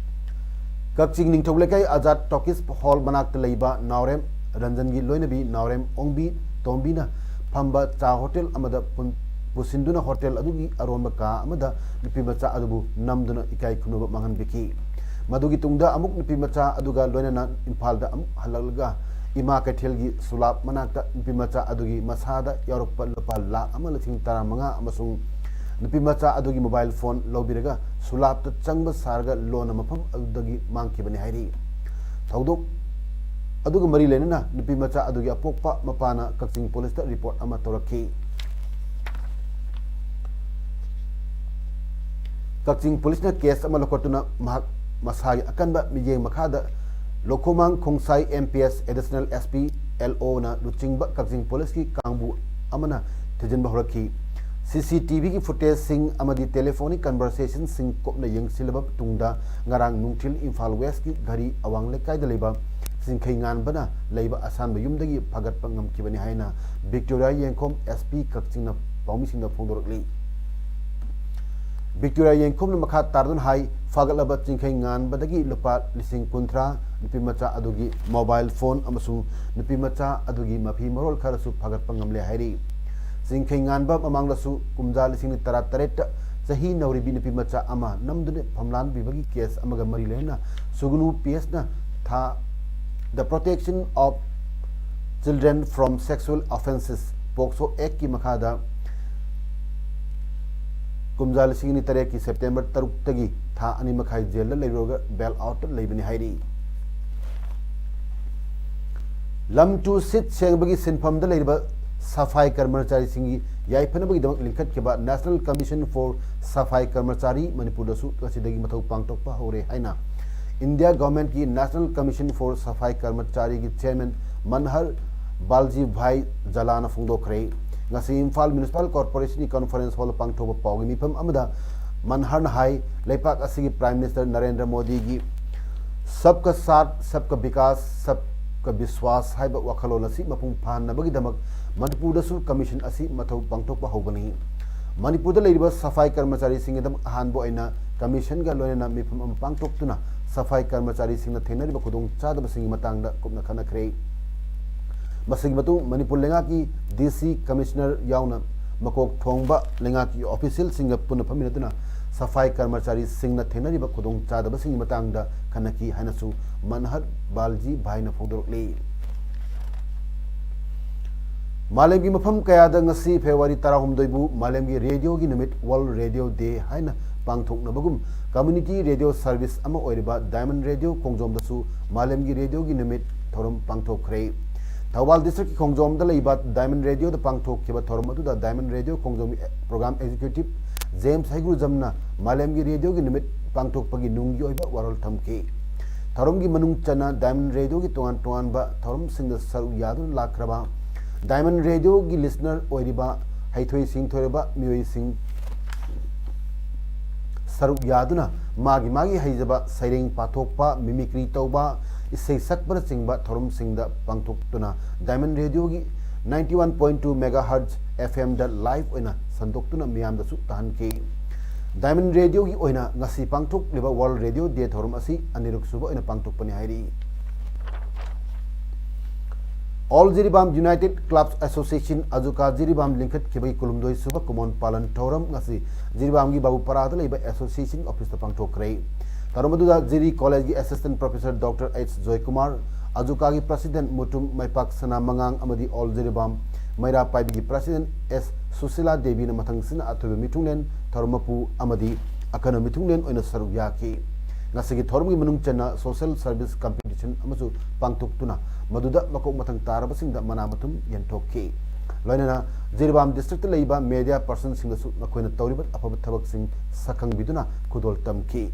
ꯀꯛꯆꯤꯡ ꯅꯤꯡꯊꯧ ꯂꯩꯀꯥꯏ ꯑꯖꯥꯗ ꯇꯣꯀꯤꯁ ꯍꯣꯜ ꯃꯅꯥꯛꯇ ꯂꯩꯕ ꯅꯥꯎꯔꯦꯝ ꯔꯟꯖꯟꯒꯤ ꯂꯣꯏꯅꯕꯤ ꯅꯥꯎꯔꯦꯝ ꯑꯣꯡꯕꯤ ꯇꯣꯝꯕꯤꯅ ꯐꯝꯕ ꯆꯥ ꯍꯣꯇꯦꯜ ꯑꯃꯗ ꯄꯨꯟ-, ꯄꯨꯁꯤꯟꯗꯨꯅ ꯍꯣꯇꯦꯜ ꯑꯗꯨꯒꯤ ꯑꯔꯣꯟꯕ ꯀꯥ ꯑꯃꯗ ꯅꯨꯄꯤ ꯃꯆꯥ ꯑꯗꯨꯕꯨ ꯅꯝꯗꯨꯅ ꯏꯀꯥꯏ ꯈꯨꯝꯅꯕ ꯃꯥꯡꯍꯟꯕꯤꯈꯤ꯫ ꯃꯗꯨꯒꯤ ꯇꯨꯡꯗ ꯑꯃꯨꯛ ꯅꯨꯄꯤ ꯃꯆꯥ ꯑꯗꯨꯒ ꯂꯣꯏꯅꯅ ꯏꯝꯐꯥꯜꯗ ꯑꯃꯨꯛ ꯍꯜꯂꯛꯂꯒ ꯏꯃꯥ ꯀꯩꯊꯦꯜꯒꯤ ꯁꯨꯂꯥꯞ ꯃꯅꯥꯛꯇ ꯅꯨꯄꯤ ꯃꯆꯥ ꯑꯗꯨꯒꯤ ꯃꯁꯥꯗ ꯌꯥꯎꯔꯛꯄ ꯂꯨꯄꯥ ꯂꯥꯈ ꯑꯃ ꯂꯤꯁꯤꯡ ꯇꯔꯥꯃꯉꯥ ꯑꯃꯁꯨꯡ ꯅꯨꯄꯤ ꯃꯆꯥ ꯑꯗꯨꯒꯤ ꯃꯣꯕꯥꯏꯜ ꯐꯣꯟ ꯂꯧꯕꯤꯔꯒ ꯁꯨꯂꯥꯞꯇ ꯆꯪꯕ ꯁꯥꯔꯒ ꯂꯣꯟꯅ ꯃꯐꯝ ꯑꯗꯨꯗꯒꯤ ꯃꯥꯡꯈꯤꯕꯅꯤ ꯍꯥꯏꯔꯤ꯫ ꯊꯧꯗꯣꯛ ꯑꯗꯨꯒ ꯃꯔꯤ ꯂꯩꯅꯅ ꯅꯨꯄꯤ ꯃꯆꯥ ꯑꯗꯨꯒꯤ ꯑꯄꯣꯛꯄ ꯃꯄꯥꯅ ꯀꯛꯆꯤꯡ ꯄꯨꯂꯤꯁꯇ ꯔꯤꯄꯣꯔꯠ ꯑꯃ ꯇꯧꯔꯛꯈꯤ꯫ ꯀꯛꯆꯤꯡ ꯄꯨꯂꯤꯁꯅ ꯀꯦꯁ ꯑꯃ ꯂꯧꯈꯠꯇꯨꯅ ꯃꯍꯥꯛ ꯃꯁꯥꯒꯤ ꯑꯀꯟꯕ ꯃꯤꯠꯌꯦꯡ ꯃꯈꯥꯗ ꯂꯣꯈꯣꯃꯥꯡ ꯈꯣꯡꯁꯥꯏ M P S Additional S P L Oꯅ ꯂꯨꯆꯤꯡꯕ ꯀꯛꯆꯤꯡ ꯄꯨꯂꯤꯁꯀꯤ ꯀꯥꯡꯕꯨ ꯑꯃꯅ ꯊꯤꯖꯤꯟꯕ ꯍꯧꯔꯛꯈꯤ꯫ C C T Vꯒꯤ footageꯁꯤꯡ ꯑꯃꯗꯤ telephonic conversationꯁꯤꯡ ꯀꯨꯞꯅ ꯌꯦꯡꯁꯤꯜꯂꯕ ꯇꯨꯡꯗ ꯉꯔꯥꯡ ꯅꯨꯡꯊꯤꯜ ꯏꯝꯐꯥꯜ Westꯀꯤ ꯘꯔꯤ ꯑꯋꯥꯡ ꯂꯩꯀꯥꯏꯗ ꯂꯩꯕ ꯆꯤꯡꯈꯩ ꯉꯥꯟꯕꯅ ꯂꯩꯕ ꯑꯁꯥꯟꯕ ꯌꯨꯝꯗꯒꯤ ꯐꯒꯠꯄ ꯉꯝꯈꯤꯕꯅꯤ ꯍꯥꯏꯅ ꯕꯤꯛꯇꯣꯔꯤꯌꯥ ꯌꯦꯡꯈꯣꯝ S P ꯀꯛꯆꯤꯡꯅ ꯄꯥꯎꯃꯤꯁꯤꯡꯗ ꯐꯣꯡꯗꯣꯔꯛꯂꯤ꯫ ꯕꯤꯛꯇꯣꯔꯤꯌꯥ ꯌꯦꯡꯈꯣꯝꯅ ꯃꯈꯥ ꯇꯥꯔꯗꯨꯅ ꯍꯥꯏ, ꯐꯒꯠꯂꯕ ꯆꯤꯡꯈꯩ ꯉꯥꯟꯕꯗꯒꯤ ꯂꯨꯄꯥ ꯂꯤꯁꯤꯡ ꯀꯨꯟꯊ꯭ꯔꯥ, ꯅꯨꯄꯤ ꯃꯆꯥ ꯑꯗꯨꯒꯤ ꯃꯣꯕꯥꯏꯜ ꯐꯣꯟ ꯑꯃꯁꯨꯡ ꯅꯨꯄꯤ ꯃꯆꯥ ꯑꯗꯨꯒꯤ ꯃꯐꯤ ꯃꯔꯣꯜ ꯈꯔꯁꯨ ꯐꯒꯠꯄ ꯉꯝꯂꯦ ꯍꯥꯏꯔꯤ꯫ ꯆꯤꯡꯈꯩ ꯉꯥꯟꯕ ꯃꯃꯥꯡꯗꯁꯨ ꯀꯨꯝꯖꯥ ꯂꯤꯁꯤꯡ ꯇꯔꯥꯇꯔꯦꯠꯇ ꯆꯍꯤ ꯅꯧꯔꯤꯕꯤ ꯅꯨꯄꯤ ꯃꯆꯥ ꯑꯃ ꯅꯝꯗꯨꯅ ꯐꯝꯂꯥꯟꯕꯤꯕꯒꯤ ꯀꯦꯁ ꯑꯃꯒ ꯃꯔꯤ ꯂꯩꯅꯅ ꯁꯨꯒꯅꯨ P Sꯅ ꯊꯥ The Protection of Children from Sexual Offences, POCSO Actꯀꯤ ꯃꯈꯥꯗ ꯀꯨꯝꯖꯥ ꯂꯤꯁꯤꯡ ꯑꯅꯤ ꯇꯔꯦꯠꯀꯤ September ꯇꯔꯨꯛꯇꯒꯤ ꯊꯥ ꯑꯅꯤ ꯃꯈꯥꯏ ꯖꯦꯜꯗ ꯂꯩꯔꯨꯔꯒ bail outꯇ ꯂꯩꯕꯅꯤ ꯍꯥꯏꯔꯤ꯫ ꯂꯝ ꯇꯨ ꯁꯤꯠ ꯁꯦꯡꯕꯒꯤ ꯁꯤꯟꯐꯝꯗ ꯂꯩꯔꯤꯕ ꯁꯐꯥꯏ ꯀꯔꯃꯆꯥꯔꯤꯁꯤꯡꯒꯤ ꯌꯥꯏꯐꯅꯕꯒꯤꯗꯃꯛ ꯂꯤꯡꯈꯠꯈꯤꯕ National Commission for Safai Karmachari ꯃꯅꯤꯄꯨꯔꯗꯁꯨ ꯉꯁꯤꯗꯒꯤ ꯃꯊꯧ ꯄꯥꯡꯊꯣꯛꯄ ꯍꯧꯔꯦ ꯍꯥꯏꯅ India Governmentꯀꯤ National Commission for Safai Karmachariꯒꯤ chairman ꯃꯟꯍꯔ ꯕꯥꯜꯖꯤꯚꯥꯏ ꯖꯂꯥꯅ ꯐꯣꯡꯗꯣꯛꯈ꯭ꯔꯦ꯫ ꯉꯁꯤ ꯏꯝꯐꯥꯜ Municipal Corporationꯒꯤ conference hall ꯄꯥꯡꯊꯣꯛꯄ ꯄꯥꯎꯒꯤ ꯃꯤꯐꯝ ꯑꯃꯗ ꯃꯟꯍꯔꯅ ꯍꯥꯏ, ꯂꯩꯄꯥꯛ ꯑꯁꯤꯒꯤ Prime Minister ꯅꯔꯦꯟꯗ꯭ꯔ ꯃꯣꯗꯤꯒꯤ Sabka Saath, Sabka Vikas, Sab ꯀ ꯕꯤꯁ꯭ꯋꯥꯁ ꯍꯥꯏꯕ ꯋꯥꯈꯜꯂꯣꯟ ꯑꯁꯤ ꯃꯄꯨꯡ ꯐꯥꯍꯟꯅꯕꯒꯤꯗꯃꯛ ꯃꯅꯤꯄꯨꯔꯗꯁꯨ ꯀꯃꯤꯁꯟ ꯑꯁꯤ ꯃꯊꯧ ꯄꯥꯡꯊꯣꯛꯄ ꯍꯧꯕꯅꯤ꯫ ꯃꯅꯤꯄꯨꯔꯗ ꯂꯩꯔꯤꯕ ꯁꯐꯥꯏ ꯀꯔꯃꯆꯥꯔꯤꯁꯤꯡꯒꯤꯗꯃꯛ ꯑꯍꯥꯟꯕ ꯑꯣꯏꯅ ꯀꯃꯤꯁꯟꯒ ꯂꯣꯏꯅꯅ ꯃꯤꯐꯝ ꯑꯃ ꯄꯥꯡꯊꯣꯛꯇꯨꯅ ꯁꯐꯥꯏ ꯀꯔꯃꯆꯥꯔꯤꯁꯤꯡꯅ ꯊꯦꯡꯅꯔꯤꯕ ꯈꯨꯗꯣꯡꯆꯥꯗꯕꯁꯤꯡꯒꯤ ꯃꯇꯥꯡꯗ ꯀꯨꯞꯅ ꯈꯟꯅꯈ꯭ꯔꯦ꯫ ꯃꯁꯤꯒꯤ ꯃꯇꯨꯡ ꯃꯅꯤꯄꯨꯔ ꯂꯩꯉꯥꯛꯀꯤ ꯗꯤ ꯁꯤ ꯀꯃꯤꯁꯅꯔ ꯌꯥꯎꯅ ꯃꯀꯣꯛ ꯊꯣꯡꯕ ꯂꯩꯉꯥꯛꯀꯤ ꯑꯣꯐꯤꯁꯤꯌꯦꯜꯁꯤꯡꯒ ꯄꯨꯟꯅ ꯐꯝꯃꯤꯟꯅꯗꯨꯅ ꯁꯐꯥꯏ ꯀꯔꯃꯆꯥꯔꯤꯁꯤꯡꯅ ꯊꯦꯡꯅꯔꯤꯕ ꯈꯨꯗꯣꯡꯆꯥꯗꯕꯁꯤꯡꯒꯤ ꯃꯇꯥꯡꯗ ꯈꯟꯅꯈꯤ ꯍꯥꯏꯅꯁꯨ ꯃꯟꯍꯠ ꯕꯥꯜꯖꯤ ꯚꯥꯏꯅ ꯐꯣꯡꯗꯣꯔꯛꯂꯤ꯫ ꯃꯥꯂꯦꯝꯒꯤ ꯃꯐꯝ ꯀꯌꯥꯗ ꯉꯁꯤ ꯐꯦꯕ꯭ꯔꯨꯋꯥꯔꯤ ꯇꯔꯥꯍꯨꯝꯗꯣꯏꯕꯨ ꯃꯥꯂꯦꯝꯒꯤ ꯔꯦꯗꯤꯑꯣꯒꯤ ꯅꯨꯃꯤꯠ, World Radio Day ꯍꯥꯏꯅ ꯄꯥꯡꯊꯣꯛꯅꯕꯒꯨꯝ, ꯀꯝꯃ꯭ꯌꯨꯅꯤꯇꯤ ꯔꯦꯗꯤꯑꯣ ꯁꯔꯚꯤꯁ ꯑꯃ ꯑꯣꯏꯔꯤꯕ ꯗꯥꯏꯃꯟ ꯔꯦꯗꯤꯑꯣ ꯈꯣꯡꯖꯣꯝꯗꯁꯨ ꯃꯥꯂꯦꯝꯒꯤ ꯔꯦꯗꯤꯑꯣꯒꯤ ꯅꯨꯃꯤꯠ ꯊꯧꯔꯝ ꯄꯥꯡꯊꯣꯛꯈ꯭ꯔꯦ꯫ ꯊꯧꯕꯥꯜ ꯗꯤꯁꯇ꯭ꯔꯤꯛꯀꯤ ꯈꯣꯡꯖꯣꯝꯗ ꯂꯩꯕ ꯗꯥꯏꯃꯟ ꯔꯦꯗꯤꯑꯣꯗ ꯄꯥꯡꯊꯣꯛꯈꯤꯕ ꯊꯧꯔꯝ ꯑꯗꯨꯗ ꯗꯥꯏꯃꯟ ꯔꯦꯗꯤꯑꯣ ꯈꯣꯡꯖꯣꯝꯒꯤ ꯄ꯭ꯔꯣꯒ꯭ꯔꯥꯝ ꯑꯦꯛꯖꯤꯀ꯭ꯌꯨꯇꯤꯚ ꯖꯦꯝꯁ ꯍꯩꯒ꯭ꯔꯨꯖꯝꯅ ꯃꯥꯂꯦꯝꯒꯤ ꯔꯦꯗꯤꯑꯣꯒꯤ ꯅꯨꯃꯤꯠ ꯄꯥꯡꯊꯣꯛꯄꯒꯤ ꯅꯨꯡꯒꯤ ꯑꯣꯏꯕ ꯋꯥꯔꯣꯜ ꯊꯝꯈꯤ꯫ ꯊꯧꯔꯝꯒꯤ ꯃꯅꯨꯡ ꯆꯟꯅ ꯗꯥꯏꯃꯟ ꯔꯦꯗꯤꯑꯣꯒꯤ ꯇꯣꯉꯥꯟ ꯇꯣꯉꯥꯟꯕ ꯊꯧꯔꯝꯁꯤꯡꯗ ꯁꯔꯨꯛ ꯌꯥꯗꯨꯅ ꯂꯥꯛꯈ꯭ꯔꯕ ꯗꯥꯏꯃꯟ ꯔꯦꯗꯤꯑꯣꯒꯤ ꯂꯤꯁꯅꯔ ꯑꯣꯏꯔꯤꯕ ꯍꯩꯊꯣꯏ ꯁꯤꯡꯊꯣꯏꯔꯕ ꯃꯤꯑꯣꯏꯁꯤꯡ ꯁꯔꯨꯛ ꯌꯥꯗꯨꯅ ꯃꯥꯒꯤ ꯃꯥꯒꯤ ꯍꯩꯖꯕ ꯁꯩꯔꯦꯡ ꯄꯥꯊꯣꯛꯄ, ꯃꯤꯃꯤꯀ꯭ꯔꯤ ꯇꯧꯕ, ꯏꯁꯩ ꯁꯛꯄꯅꯆꯤꯡꯕ ꯊꯧꯔꯝꯁꯤꯡꯗ ꯄꯥꯡꯊꯣꯛꯇꯨꯅ ꯗꯥꯏꯃꯟ ꯔꯦꯗꯤꯑꯣꯒꯤ ninety one point two megahertz F M ꯗ ꯂꯥꯏꯚ ꯑꯣꯏꯅ ꯁꯟꯗꯣꯛꯇꯨꯅ ꯃꯤꯌꯥꯝꯗꯁꯨ ꯇꯥꯍꯟꯈꯤ꯫ ꯗꯥꯏꯃꯟ ꯔꯦꯗꯤꯑꯣꯒꯤ ꯑꯣꯏꯅ ꯉꯁꯤ ꯄꯥꯡꯊꯣꯛꯂꯤꯕ World Radio Day ꯊꯧꯔꯝ ꯑꯁꯤ ꯑꯅꯤꯔꯛ ꯁꯨꯕ ꯑꯣꯏꯅ ꯄꯥꯡꯊꯣꯛꯄꯅꯤ ꯍꯥꯏꯔꯤ꯫ All Jiribam United Clubs Association, ꯑꯖꯨꯀꯥ Jiribam ꯂꯤꯡꯈꯠꯈꯤꯕꯒꯤ ꯀꯨꯟꯍꯨꯝꯗꯣꯏ ꯁꯨꯕ ꯀꯨꯃꯣꯟ ꯄꯥꯂꯟ ꯊꯧꯔꯝ ꯉꯁꯤ ꯖꯤꯔꯤꯕꯥꯝꯒꯤ ꯕꯥꯕꯨꯄꯥꯔꯥꯗ ꯂꯩꯕ ꯑꯦꯁꯣꯁꯤꯌꯦꯁꯟ ꯑꯣꯐꯤꯁꯇ ꯄꯥꯡꯊꯣꯛꯈ꯭ꯔꯦ꯫ ꯊꯧꯔꯝ ꯑꯗꯨꯗ ꯖꯤꯔꯤ ꯀꯣꯂꯦꯖꯒꯤ assistant professor doctor H Joykumar, ꯑꯖꯨꯀꯥꯒꯤ ꯄ꯭ꯔꯁꯤꯗꯦꯟꯠ ꯃꯨꯇꯨꯝ ꯃꯩꯄꯥꯛ ꯁꯅꯥ ꯃꯉꯥꯡ ꯑꯃꯗꯤ ꯑꯣꯜ ꯖꯤꯔꯤꯕꯥꯝ ꯃꯩꯔꯥ ꯄꯥꯏꯕꯤꯒꯤ ꯄ꯭ꯔꯁꯤꯗꯦꯟꯠ ꯑꯦꯁ ꯁꯨꯁꯤꯂꯥ ꯗꯦꯕꯤꯅ ꯃꯊꯪꯁꯤꯠꯅ ꯑꯊꯣꯏꯕ ꯃꯤꯊꯨꯡꯂꯦꯟ, ꯊꯧꯔꯝ ꯃꯄꯨ ꯑꯃꯗꯤ ꯑꯈꯟꯅ ꯃꯤꯊꯨꯡꯂꯦꯟ ꯑꯣꯏꯅ ꯁꯔꯨꯛ ꯌꯥꯈꯤ꯫ ꯉꯁꯤꯒꯤ ꯊꯧꯔꯝꯒꯤ ꯃꯅꯨꯡ ꯆꯟꯅ ꯁꯣꯁꯤꯌꯦꯜ ꯁꯔꯚꯤꯁ ꯀꯝꯄꯤꯇꯤꯁꯟ ꯑꯃꯁꯨ ꯄꯥꯡꯊꯣꯛꯇꯨꯅ ꯃꯗꯨꯗ ꯃꯀꯣꯛ ꯃꯊꯪ ꯇꯥꯔꯕꯁꯤꯡꯗ ꯃꯅꯥ ꯃꯊꯨꯝ ꯌꯦꯟꯊꯣꯛꯈꯤ꯫ ꯂꯣꯏꯅꯅ ꯖꯤꯔꯤꯕꯥꯝ ꯗꯤꯁꯇ꯭ꯔꯤꯛꯇ ꯂꯩꯕ ꯃꯦꯗꯤꯌꯥ ꯄꯔꯁꯟꯁꯤꯡꯗꯁꯨ ꯃꯈꯣꯏꯅ ꯇꯧꯔꯤꯕ ꯑꯐꯕ ꯊꯕꯛꯁꯤꯡ ꯁꯛꯈꯪꯕꯤꯗꯨꯅ ꯈꯨꯗꯣꯜ ꯇꯝꯈꯤ꯫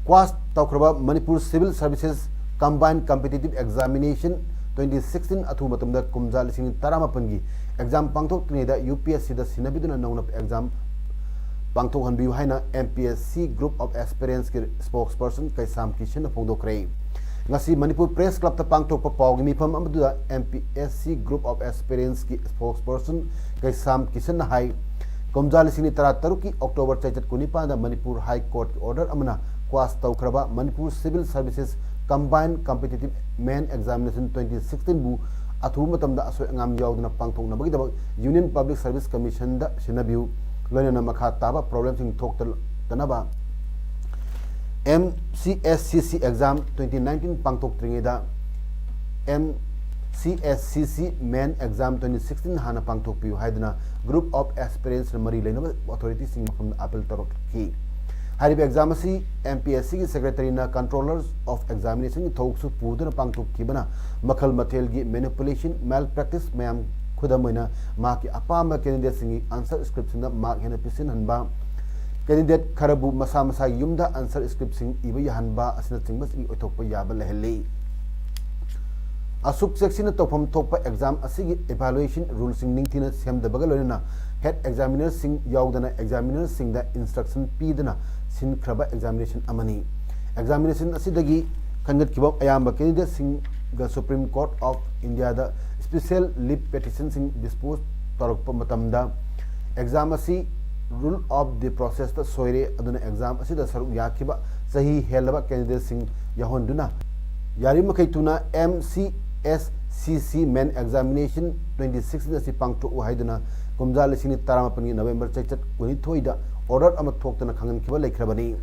ꯀ꯭ꯋꯥꯁ ꯇꯧꯈ꯭ꯔꯕ Manipur civil services combine competitive examination twenty sixteen ꯑꯊꯨꯕ ꯃꯇꯝꯗ ꯀꯨꯝꯖꯥ ꯂꯤꯁꯤꯡ ꯇꯔꯥꯃꯥꯄꯟꯒꯤ ꯑꯦꯛꯖꯥꯝ ꯄꯥꯡꯊꯣꯛꯇ꯭ꯔꯤꯉꯩꯗ ꯌꯨ ꯄꯤ ꯑꯦꯁ ꯁꯤꯗ ꯁꯤꯟꯅꯕꯤꯗꯨꯅ ꯅꯧꯅ ꯑꯦꯛꯖꯥꯝ ꯄꯥꯡꯊꯣꯛꯍꯟꯕꯤꯌꯨ ꯍꯥꯏꯅ M P S C Group of Aspirants ꯀꯤ spokesperson ꯀꯩꯁꯥꯝ ꯀꯤꯁꯟꯅ ꯐꯣꯡꯗꯣꯛꯈ꯭ꯔꯦ꯫ ꯉꯁꯤ ꯃꯅꯤꯄꯨꯔ Press Club ꯇ ꯄꯥꯡꯊꯣꯛꯄ ꯄꯥꯎꯒꯤ ꯃꯤꯐꯝ ꯑꯃꯗꯨꯗ M P S C Group of Aspirants ꯀꯤ spokesperson ꯀꯩꯁꯥꯝ ꯀꯤꯁꯟꯅ ꯍꯥꯏ, ꯀꯨꯝꯖꯥ ꯂꯤꯁꯤꯡ ꯑꯅꯤ ꯇꯔꯥ ꯇꯔꯨꯛꯀꯤ October ꯆꯩꯆꯠ ꯀꯨꯟꯅꯤꯄꯥꯟꯗ ꯃꯅꯤꯄꯨꯔ High Court ꯀꯤ order ꯑꯃꯅ quash ꯇꯧꯈ꯭ꯔꯕ Manipur Civil Services Combined Competitive Main Examination twenty sixteen ꯕꯨ ꯑꯊꯨꯕ ꯃꯇꯝꯗ ꯑꯁꯣꯏ ꯑꯉꯥꯝ ꯌꯥꯎꯗꯅ ꯄꯥꯡꯊꯣꯛꯅꯕꯒꯤꯗꯃꯛ Union Public Service Commission ꯗ ꯁꯤꯟꯅꯕꯤꯌꯨ, ꯂꯣꯏꯅꯅ ꯃꯈꯥ ꯇꯥꯕ problem ꯁꯤꯡ ꯊꯣꯛꯇꯅꯕ M C S C C exam twenty nineteen ꯄꯥꯡꯊꯣꯛꯇ꯭ꯔꯤꯉꯩꯗ M C S C C Main Exam twenty sixteen ꯍꯥꯟꯅ ꯄꯥꯡꯊꯣꯛꯄꯤꯌꯨ ꯍꯥꯏꯗꯨꯅ Group of Aspirants ꯅ ꯃꯔꯤ ꯂꯩꯅꯕ authority ꯁꯤꯡ ꯃꯐꯝꯗ appeal ꯇꯧꯔꯛꯈꯤ꯫ ꯍꯥꯏꯔꯤꯕ exam ꯑꯁꯤ M P S C ꯒꯤ Secretary ꯅ Controllers of Examination ꯒꯤ ꯊꯧꯑꯣꯛꯁꯨ ꯄꯨꯗꯨꯅ ꯄꯥꯡꯊꯣꯛꯈꯤꯕꯅ ꯃꯈꯜ ꯃꯊꯦꯜꯒꯤ manipulation, malpractice ꯃꯌꯥꯝ, ꯈꯨꯗꯝ ꯑꯣꯏꯅ ꯃꯍꯥꯛꯀꯤ ꯑꯄꯥꯝꯕ candidate ꯁꯤꯡꯒꯤ answer script ꯁꯤꯡꯗ mark ꯍꯦꯟꯅ ꯄꯤꯁꯤꯟꯍꯟꯕ, candidate ꯈꯔꯕꯨ ꯃꯁꯥ ꯃꯁꯥꯒꯤ ꯌꯨꯝꯗ answer script ꯁꯤꯡ ꯏꯕ ꯌꯥꯍꯟꯕ ꯑꯁꯤꯅꯆꯤꯡꯕꯁꯤꯡ ꯑꯣꯏꯊꯣꯛꯄ ꯌꯥꯕ ꯂꯩꯍꯜꯂꯤ꯫ ꯑꯁꯨꯛ ꯆꯦꯛꯁꯤꯟꯅ ꯇꯧꯐꯝ ꯊꯣꯛꯄ exam ꯑꯁꯤꯒꯤ evaluation rule ꯁꯤꯡ ꯅꯤꯡꯊꯤꯅ ꯁꯦꯝꯗꯕꯒ ꯂꯣꯏꯅꯅ head examiner ꯁꯤꯡ ꯌꯥꯎꯗꯅ examiner ꯁꯤꯡꯗ instruction ꯄꯤꯗꯅ ꯁꯤꯟꯈ꯭ꯔꯕ examination ꯑꯃꯅꯤ꯫ Examination ꯑꯁꯤꯗꯒꯤ ꯈꯟꯒꯠꯈꯤꯕ ꯑꯌꯥꯝꯕ candidate ꯁꯤꯡꯒ Supreme Court of India the special leave petition ꯁꯤꯡ dispose ꯇꯧꯔꯛꯄ ꯃꯇꯝꯗ exam ꯑꯁꯤ rule of due process ꯇ ꯁꯣꯏꯔꯦ, ꯑꯗꯨꯅ exam ꯑꯁꯤꯗ ꯁꯔꯨꯛ ꯌꯥꯈꯤꯕ ꯆꯍꯤ ꯍꯦꯜꯂꯕ candidate ꯁꯤꯡ ꯌꯥꯎꯍꯟꯗꯨꯅ ꯌꯥꯔꯤꯕꯃꯈꯩ ꯊꯨꯅ M C S C C Main Examination twenty sixteen ꯑꯁꯤ ꯄꯥꯡꯊꯣꯛꯎ ꯍꯥꯏꯗꯨꯅ ꯀꯨꯝꯖꯥ ꯂꯤꯁꯤꯡ ꯑꯅꯤ ꯇꯔꯥꯃꯥꯄꯟꯒꯤ November ꯆꯩꯆꯠ ꯀꯨꯟꯅꯤꯊꯣꯏꯗ order ꯑꯃ ꯊꯣꯛꯇꯅ ꯈꯪꯍꯟꯈꯤꯕ ꯂꯩꯈ꯭ꯔꯕꯅꯤ꯫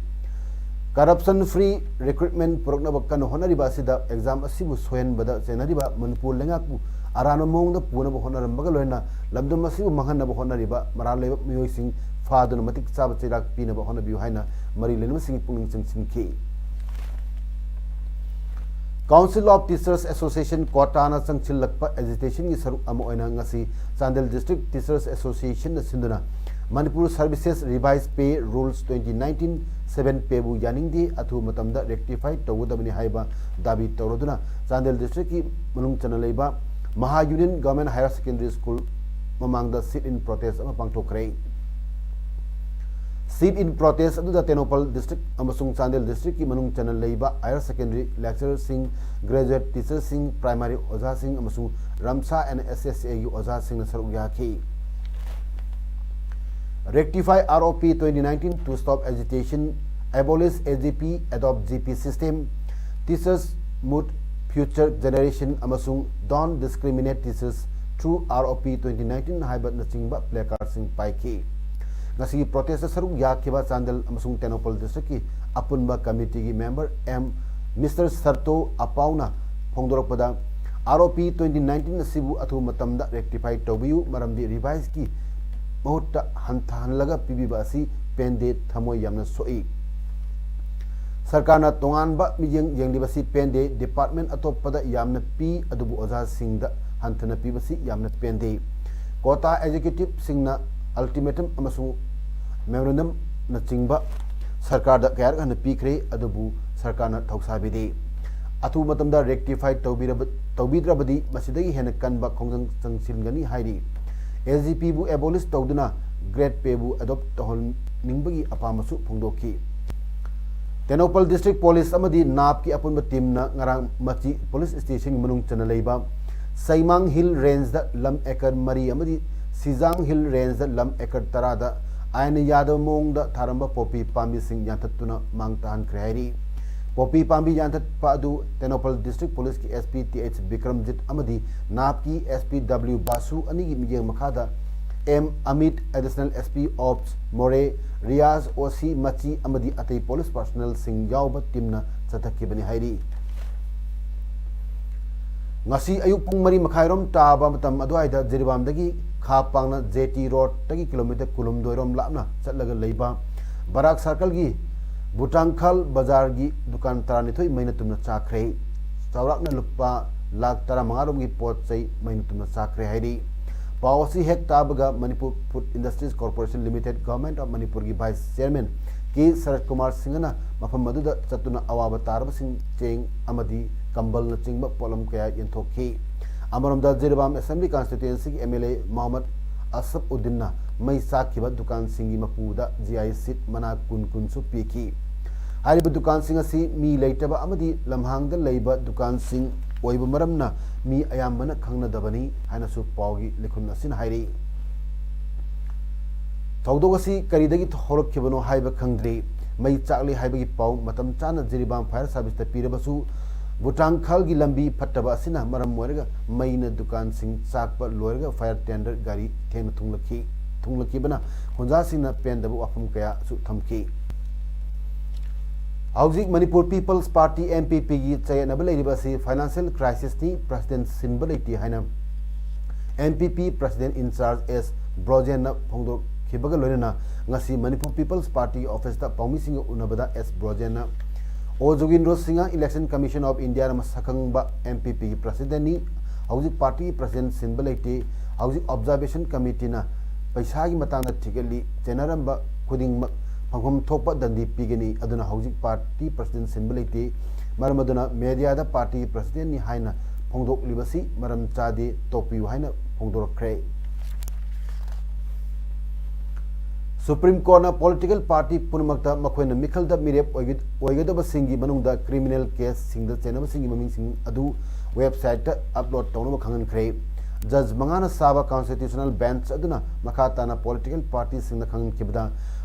Corruption free recruitment ꯄꯨꯔꯛꯅꯕ ꯀꯟꯅ ꯍꯣꯠꯅꯔꯤꯕ ꯑꯁꯤꯗ exam ꯑꯁꯤꯕꯨ ꯁꯣꯏꯍꯟꯕꯗ ꯆꯦꯟꯅꯔꯤꯕ ꯃꯅꯤꯄꯨꯔ ꯂꯩꯉꯥꯛꯄꯨ ꯑꯔꯥꯟꯕ ꯃꯑꯣꯡꯗ ꯄꯨꯅꯕ ꯍꯣꯠꯅꯔꯝꯕꯒ ꯂꯣꯏꯅꯅ ꯂꯝꯗꯝ ꯑꯁꯤꯕꯨ ꯃꯥꯡꯍꯟꯅꯕ ꯍꯣꯠꯅꯔꯤꯕ ꯃꯔꯥꯜ ꯂꯩꯕ ꯃꯤꯑꯣꯏꯁꯤꯡ ꯐꯥꯗꯨꯅ ꯃꯇꯤꯛ ꯆꯥꯕ ꯆꯩꯔꯥꯛ ꯄꯤꯅꯕ ꯍꯣꯠꯅꯕꯤꯌꯨ ꯍꯥꯏꯅ ꯃꯔꯤ ꯂꯩꯅꯕꯁꯤꯡꯒꯤ ꯄꯨꯛꯅꯤꯡ ꯆꯤꯡꯁꯤꯟꯈꯤ꯫ Council of Teachers Association ꯀ꯭ꯋꯥꯇꯥꯅ ꯆꯪꯁꯤꯜꯂꯛꯄ agitation ꯒꯤ ꯁꯔꯨꯛ ꯑꯃ ꯑꯣꯏꯅ ꯉꯁꯤ Chandel District Teachers Association ꯅ ꯁꯤꯟꯗꯨꯅ Manipur Services Revised Pay Rules twenty nineteen seven pay ꯕꯨ ꯌꯥꯅꯤꯡꯗꯦ, ꯑꯊꯨꯕ ꯃꯇꯝꯗ rectify ꯇꯧꯒꯗꯕꯅꯤ ꯍꯥꯏꯕ ꯗꯥꯕꯤ ꯇꯧꯔꯗꯨꯅ ꯆꯥꯟꯗꯦꯜ district ꯀꯤ ꯃꯅꯨꯡ ꯆꯟꯅ ꯂꯩꯕ Maha Union Government Higher Secondary School ꯃꯃꯥꯡꯗ sit in protest ꯑꯃ ꯄꯥꯡꯊꯣꯛꯈ꯭ꯔꯦ꯫ Sit-in protest ꯑꯗꯨꯗ ꯇꯦꯡꯅꯧꯄꯜ district ꯑꯃꯁꯨꯡ ꯆꯥꯟꯗꯦꯜ districtꯀꯤ ꯃꯅꯨꯡ ꯆꯟꯅ ꯂꯩꯕ higher secondary lecturerꯁꯤꯡ, graduate teacherꯁꯤꯡ, primary ꯑꯣꯖꯥꯁꯤꯡ ꯑꯃꯁꯨꯡ ꯔꯝꯁꯥ and S S A ꯒꯤ ꯑꯣꯖꯥꯁꯤꯡꯅ ꯁꯔꯨꯛ ꯌꯥꯈꯤ꯫ Rectify R O P twenty nineteen to stop agitation, abolish S G P, adopt G P system, teachers mood future generation ꯑꯃꯁꯨꯡ Don't discriminate teachers through R O P twenty nineteen ꯍꯥꯏꯕꯅꯆꯤꯡꯕ placardꯁꯤꯡ ꯄꯥꯏꯈꯤ꯫ ꯉꯁꯤꯒꯤ protestꯇ ꯁꯔꯨꯛ ꯌꯥꯈꯤꯕ ꯆꯥꯟꯗꯦꯜ ꯑꯃꯁꯨꯡ ꯇꯦꯡꯅꯧꯄꯜ districtꯀꯤ ꯑꯄꯨꯟꯕ committeeꯒꯤ member M Mister Sarto Apaoꯅ ꯐꯣꯡꯗꯣꯔꯛꯄꯗ, R O P twenty nineteen ꯑꯁꯤꯕꯨ ꯑꯊꯨꯕ ꯃꯇꯝꯗ rectify ꯇꯧꯕꯤꯌꯨ, ꯃꯔꯝꯗꯤ reviseꯀꯤ ꯃꯍꯨꯠꯇ ꯍꯟꯊꯍꯜꯂꯒ ꯄꯤꯕꯤꯕ ꯑꯁꯤ ꯄꯦꯟꯗꯦ, ꯊꯃꯣꯏ ꯌꯥꯝꯅ ꯁꯣꯛꯏ꯫ ꯁꯔꯀꯥꯔꯅ ꯇꯣꯉꯥꯟꯕ ꯃꯤꯠꯌꯦꯡ ꯌꯦꯡꯂꯤꯕꯁꯤ ꯄꯦꯟꯗꯦ꯫ Department ꯑꯇꯣꯞꯄꯗ ꯌꯥꯝꯅ ꯄꯤ, ꯑꯗꯨꯕꯨ ꯑꯣꯖꯥꯁꯤꯡꯗ ꯍꯟꯊꯅ ꯄꯤꯕꯁꯤ ꯌꯥꯝꯅ ꯄꯦꯟꯗꯦ꯫ Quota executiveꯁꯤꯡꯅ ultimatum ꯑꯃꯁꯨꯡ memorandumꯅꯆꯤꯡꯕ ꯁꯔꯀꯥꯔꯗ ꯀꯌꯥꯔꯛ ꯍꯟꯅ ꯄꯤꯈ꯭ꯔꯦ, ꯑꯗꯨꯕꯨ ꯁꯔꯀꯥꯔꯅ ꯊꯧꯁꯥꯕꯤꯗꯦ꯫ ꯑꯊꯨꯕ ꯃꯇꯝꯗ rectify ꯇꯧꯕꯤꯔꯕ-, ꯇꯧꯕꯤꯗ꯭ꯔꯕꯗꯤ ꯃꯁꯤꯗꯒꯤ ꯍꯦꯟꯅ ꯀꯟꯕ ꯈꯣꯡꯖꯪ ꯆꯪꯁꯤꯟꯒꯅꯤ ꯍꯥꯏꯔꯤ꯫ S G Pꯕꯨ abolish ꯇꯧꯗꯨꯅ grade payꯕꯨ adopt ꯇꯧꯍꯟꯅꯤꯡꯕꯒꯤ ꯑꯄꯥꯝꯕꯁꯨ ꯐꯣꯡꯗꯣꯛꯈꯤ꯫ ꯇꯦꯡꯅꯧꯄꯜ district police ꯑꯃꯗꯤ napꯀꯤ ꯑꯄꯨꯟꯕ teamꯅ ꯉꯔꯥꯡ ꯃꯆꯤ police stationꯒꯤ ꯃꯅꯨꯡ ꯆꯟꯅ ꯂꯩꯕ ꯁꯩꯃꯥꯡ Hill Rangeꯗ ꯂꯝ acre ꯃꯔꯤ ꯑꯃꯗꯤ ꯁꯤꯖꯥꯡ Hill Rangeꯗ ꯂꯝ acre ꯇꯔꯥꯗ ꯑꯥꯏꯟꯅ ꯌꯥꯗꯕ ꯃꯑꯣꯡꯗ ꯊꯥꯔꯝꯕ ꯄꯣꯄꯤ ꯄꯥꯝꯕꯤꯁꯤꯡ ꯌꯥꯟꯊꯠꯇꯨꯅ ꯃꯥꯡ ꯇꯥꯍꯟꯈ꯭ꯔꯦ ꯍꯥꯏꯔꯤ꯫ ꯄꯣꯄꯤ ꯄꯥꯝꯕꯤ ꯌꯥꯟꯊꯠꯄ ꯑꯗꯨ Tengnoupal district policeꯀꯤ S P T H Bikramjit ꯑꯃꯗꯤ napꯀꯤ S P W ꯕꯥꯁꯨ ꯑꯅꯤꯒꯤ ꯃꯤꯠꯌꯦꯡ ꯃꯈꯥꯗ M Amit, Additional S P Ops Moreh, Riyaz, O C ꯃꯆꯤ ꯑꯃꯗꯤ ꯑꯇꯩ police personnelꯁꯤꯡ ꯌꯥꯎꯕ teamꯅ ꯆꯠꯊꯈꯤꯕꯅꯤ ꯍꯥꯏꯔꯤ꯫ ꯉꯁꯤ ꯑꯌꯨꯛ ꯄꯨꯡ ꯃꯔꯤ ꯃꯈꯥꯏꯔꯣꯝ ꯇꯥꯕ ꯃꯇꯝ ꯑꯗꯨꯋꯥꯏꯗ ꯖꯤꯔꯤꯕꯥꯝꯗꯒꯤ ꯈꯥ ꯄꯥꯡꯅ J T roadꯇꯒꯤ kilometre ꯀꯨꯟꯍꯨꯝꯗꯣꯏꯔꯣꯝ ꯂꯥꯞꯅ ꯆꯠꯂꯒ ꯂꯩꯕ ꯕꯔꯥꯛ circleꯒꯤ ꯕꯨꯇꯥꯡꯈꯥꯜ ꯕꯖꯥꯔꯒꯤ ꯗꯨꯀꯥꯟ ꯇꯔꯥꯅꯤꯊꯣꯏ ꯃꯩꯅ ꯇꯨꯝꯅ ꯆꯥꯛꯈ꯭ꯔꯦ꯫ ꯆꯥꯎꯔꯥꯛꯅ ꯂꯨꯄꯥ ꯂꯥꯈ ꯇꯔꯥꯃꯉꯥꯔꯣꯝꯒꯤ ꯄꯣꯠ ꯆꯩ ꯃꯩꯅ ꯇꯨꯝꯅ ꯆꯥꯛꯈ꯭ꯔꯦ ꯍꯥꯏꯔꯤ꯫ ꯄꯥꯎ ꯑꯁꯤ ꯍꯦꯛ ꯇꯥꯕꯒ Manipur Food Industries Corporation Limited, Government of Manipureꯒꯤ vice chairman K ꯁꯔꯠ ꯀꯨꯃꯥꯔ ꯁꯤꯡꯍꯅ ꯃꯐꯝ ꯑꯗꯨꯗ ꯆꯠꯇꯨꯅ ꯑꯋꯥꯕ ꯇꯥꯔꯕꯁꯤꯡ ꯆꯦꯡ ꯑꯃꯗꯤ ꯀꯝꯕꯜꯅꯆꯤꯡꯕ ꯄꯣꯠꯂꯝ ꯀꯌꯥ ꯌꯦꯟꯊꯣꯛꯈꯤ꯫ ꯑꯃꯔꯣꯝꯗ Jiribam Assembly Constituencyꯒꯤ M L A Mohammad Asaf ꯎꯗꯤꯟꯅ ꯃꯩ ꯆꯥꯛꯈꯤꯕ ꯗꯨꯀꯥꯟꯁꯤꯡꯒꯤ ꯃꯄꯨꯗ ꯖꯤ ꯑꯥꯏ ꯁꯤꯠ ꯃꯅꯥ ꯀꯨꯟ ꯀꯨꯟꯁꯨ ꯄꯤꯈꯤ꯫ ꯍꯥꯏꯔꯤꯕ ꯗꯨꯀꯥꯟꯁꯤꯡ ꯑꯁꯤ ꯃꯤ ꯂꯩꯇꯕ ꯑꯃꯗꯤ ꯂꯝꯍꯥꯡꯗ ꯂꯩꯕ ꯗꯨꯀꯥꯟꯁꯤꯡ ꯑꯣꯏꯕ ꯃꯔꯝꯅ ꯃꯤ ꯑꯌꯥꯝꯕꯅ ꯈꯪꯅꯗꯕꯅꯤ ꯍꯥꯏꯅꯁꯨ ꯄꯥꯎꯒꯤ ꯂꯤꯈꯨꯟ ꯑꯁꯤꯅ ꯍꯥꯏꯔꯤ꯫ ꯊꯧꯗꯣꯛ ꯑꯁꯤ ꯀꯔꯤꯗꯒꯤ ꯍꯧꯔꯛꯈꯤꯕꯅꯣ ꯍꯥꯏꯕ ꯈꯪꯗ꯭ꯔꯤ꯫ ꯃꯩ ꯆꯥꯛꯂꯤ ꯍꯥꯏꯕꯒꯤ ꯄꯥꯎ ꯃꯇꯝ ꯆꯥꯅ ꯖꯤꯔꯤꯕꯥꯝ ꯐꯥꯌꯔ ꯁꯥꯔꯚꯤꯁꯇ ꯄꯤꯔꯕꯁꯨ, ꯕꯨꯇꯥꯡꯈꯥꯜꯒꯤ ꯂꯝꯕꯤ ꯐꯠꯇꯕ ꯑꯁꯤꯅ ꯃꯔꯝ ꯑꯣꯏꯔꯒ ꯃꯩꯅ ꯗꯨꯀꯥꯟꯁꯤꯡ ꯆꯥꯛꯄ ꯂꯣꯏꯔꯒ ꯐꯥꯌꯔ ꯇꯦꯟꯗꯔ ꯒꯥꯔꯤ ꯊꯦꯡꯅ ꯊꯨꯡꯂꯛꯈꯤ, ꯊꯨꯡꯂꯛꯈꯤꯕꯅ ꯈꯨꯟꯖꯥꯁꯤꯡꯅ ꯄꯦꯟꯗꯕ ꯋꯥꯐꯝ ꯀꯌꯥꯁꯨ ꯊꯝꯈꯤ꯫ ꯍꯧꯖꯤꯛ Manipur people's party, M P ꯄꯤꯒꯤ ꯆꯌꯦꯠꯅꯕ ꯂꯩꯔꯤꯕ ꯑꯁꯤ ꯐꯥꯏꯅꯥꯟꯁꯤꯌꯦꯜ ꯀ꯭ꯔꯥꯏꯁꯤꯁꯅꯤ, ꯄ꯭ꯔꯁꯤꯗꯦꯟ ꯁꯤꯟꯕ ꯂꯩꯇꯦ ꯍꯥꯏꯅ ꯑꯦꯝ ꯄꯤ ꯄꯤ ꯄ꯭ꯔꯁꯤꯗꯦꯟ ꯏꯟꯆꯥꯔꯖ ꯑꯦꯁ ꯕ꯭ꯔꯣꯖꯦꯟꯅ ꯐꯣꯡꯗꯣꯛꯈꯤꯕꯒ ꯂꯣꯏꯅꯅ ꯉꯁꯤ ꯃꯅꯤꯄꯨꯔ ꯄꯤꯄꯜꯁ ꯄꯥꯔꯇꯤꯒꯤ ꯑꯣꯐꯤꯁꯇ ꯄꯥꯎꯃꯤꯁꯤꯡꯒ ꯎꯅꯕꯗ ꯑꯦꯁ ꯕ꯭ꯔꯣꯖꯦꯟꯅ ꯑꯣ ꯖꯣꯒꯤꯟꯗ꯭ꯔꯣ ꯁꯤꯡꯍ Election Commission of Indiaꯅ ꯃꯁꯛ ꯈꯪꯕ ꯑꯦꯝ ꯄꯤ ꯄꯤꯒꯤ ꯄ꯭ꯔꯁꯤꯗꯦꯟꯅꯤ, ꯍꯧꯖꯤꯛ ꯄꯥꯔꯇꯤꯒꯤ ꯄ꯭ꯔꯁꯤꯗꯦꯟ ꯁꯤꯟꯕ ꯂꯩꯇꯦ, ꯍꯧꯖꯤꯛ ꯑꯣꯕꯖꯥꯔꯕꯦꯁꯟ ꯀꯃꯤꯇꯤꯅ ꯄꯩꯁꯥꯒꯤ ꯃꯇꯥꯡꯗ ꯊꯤꯒꯠꯂꯤ, ꯆꯦꯟꯅꯔꯝꯕ ꯈꯨꯗꯤꯡꯃꯛ ꯐꯪꯐꯝ ꯊꯣꯛꯄ ꯗꯟꯗꯤ ꯄꯤꯒꯅꯤ, ꯑꯗꯨꯅ ꯍꯧꯖꯤꯛ ꯄꯥꯔꯇꯤ ꯄ꯭ꯔꯁꯤꯗꯦꯟ ꯁꯤꯟꯕ ꯂꯩꯇꯦ, ꯃꯔꯝ ꯑꯗꯨꯅ ꯃꯦꯗꯤꯌꯥꯗ ꯄꯥꯔꯇꯤꯒꯤ ꯄ꯭ꯔꯁꯤꯗꯦꯟꯅꯤ ꯍꯥꯏꯅ ꯐꯣꯡꯗꯣꯛꯂꯤꯕꯁꯤ ꯃꯔꯝ ꯆꯥꯗꯦ, ꯇꯣꯛꯄꯤꯌꯨ ꯍꯥꯏꯅ ꯐꯣꯡꯗꯣꯔꯛꯈ꯭ꯔꯦ꯫ ꯁꯨꯄ꯭ꯔꯤꯝ ꯀꯣꯔꯠꯅ ꯄꯣꯂꯤꯇꯤꯀꯦꯜ ꯄꯥꯔꯇꯤ ꯄꯨꯝꯅꯃꯛꯇ ꯃꯈꯣꯏꯅ ꯃꯤꯈꯜꯗ ꯃꯤꯔꯦꯞ ꯑꯣꯏꯒ-, ꯑꯣꯏꯒꯗꯕꯁꯤꯡꯒꯤ ꯃꯅꯨꯡꯗ ꯀ꯭ꯔꯤꯃꯤꯅꯦꯜ ꯀꯦꯁꯁꯤꯡꯗ ꯆꯦꯟꯅꯕꯁꯤꯡꯒꯤ ꯃꯃꯤꯡꯁꯤꯡ ꯑꯗꯨ ꯋꯦꯕꯁꯥꯏꯠꯇ ꯑꯞꯂꯣꯗ ꯇꯧꯅꯕ ꯈꯪꯍꯟꯈ꯭ꯔꯦ꯫ ꯖꯖ ꯃꯉꯥꯅ ꯁꯥꯕ ꯀꯟꯁꯇꯤꯇ꯭ꯌꯨꯁꯅꯦꯜ ꯕꯦꯟꯆ ꯑꯗꯨꯅ ꯃꯈꯥ ꯇꯥꯅ ꯄꯣꯂꯤꯇꯤꯀꯦꯜ ꯄꯥꯔꯇꯤꯁꯤꯡꯗ ꯈꯪꯍꯟꯈꯤꯕꯗ,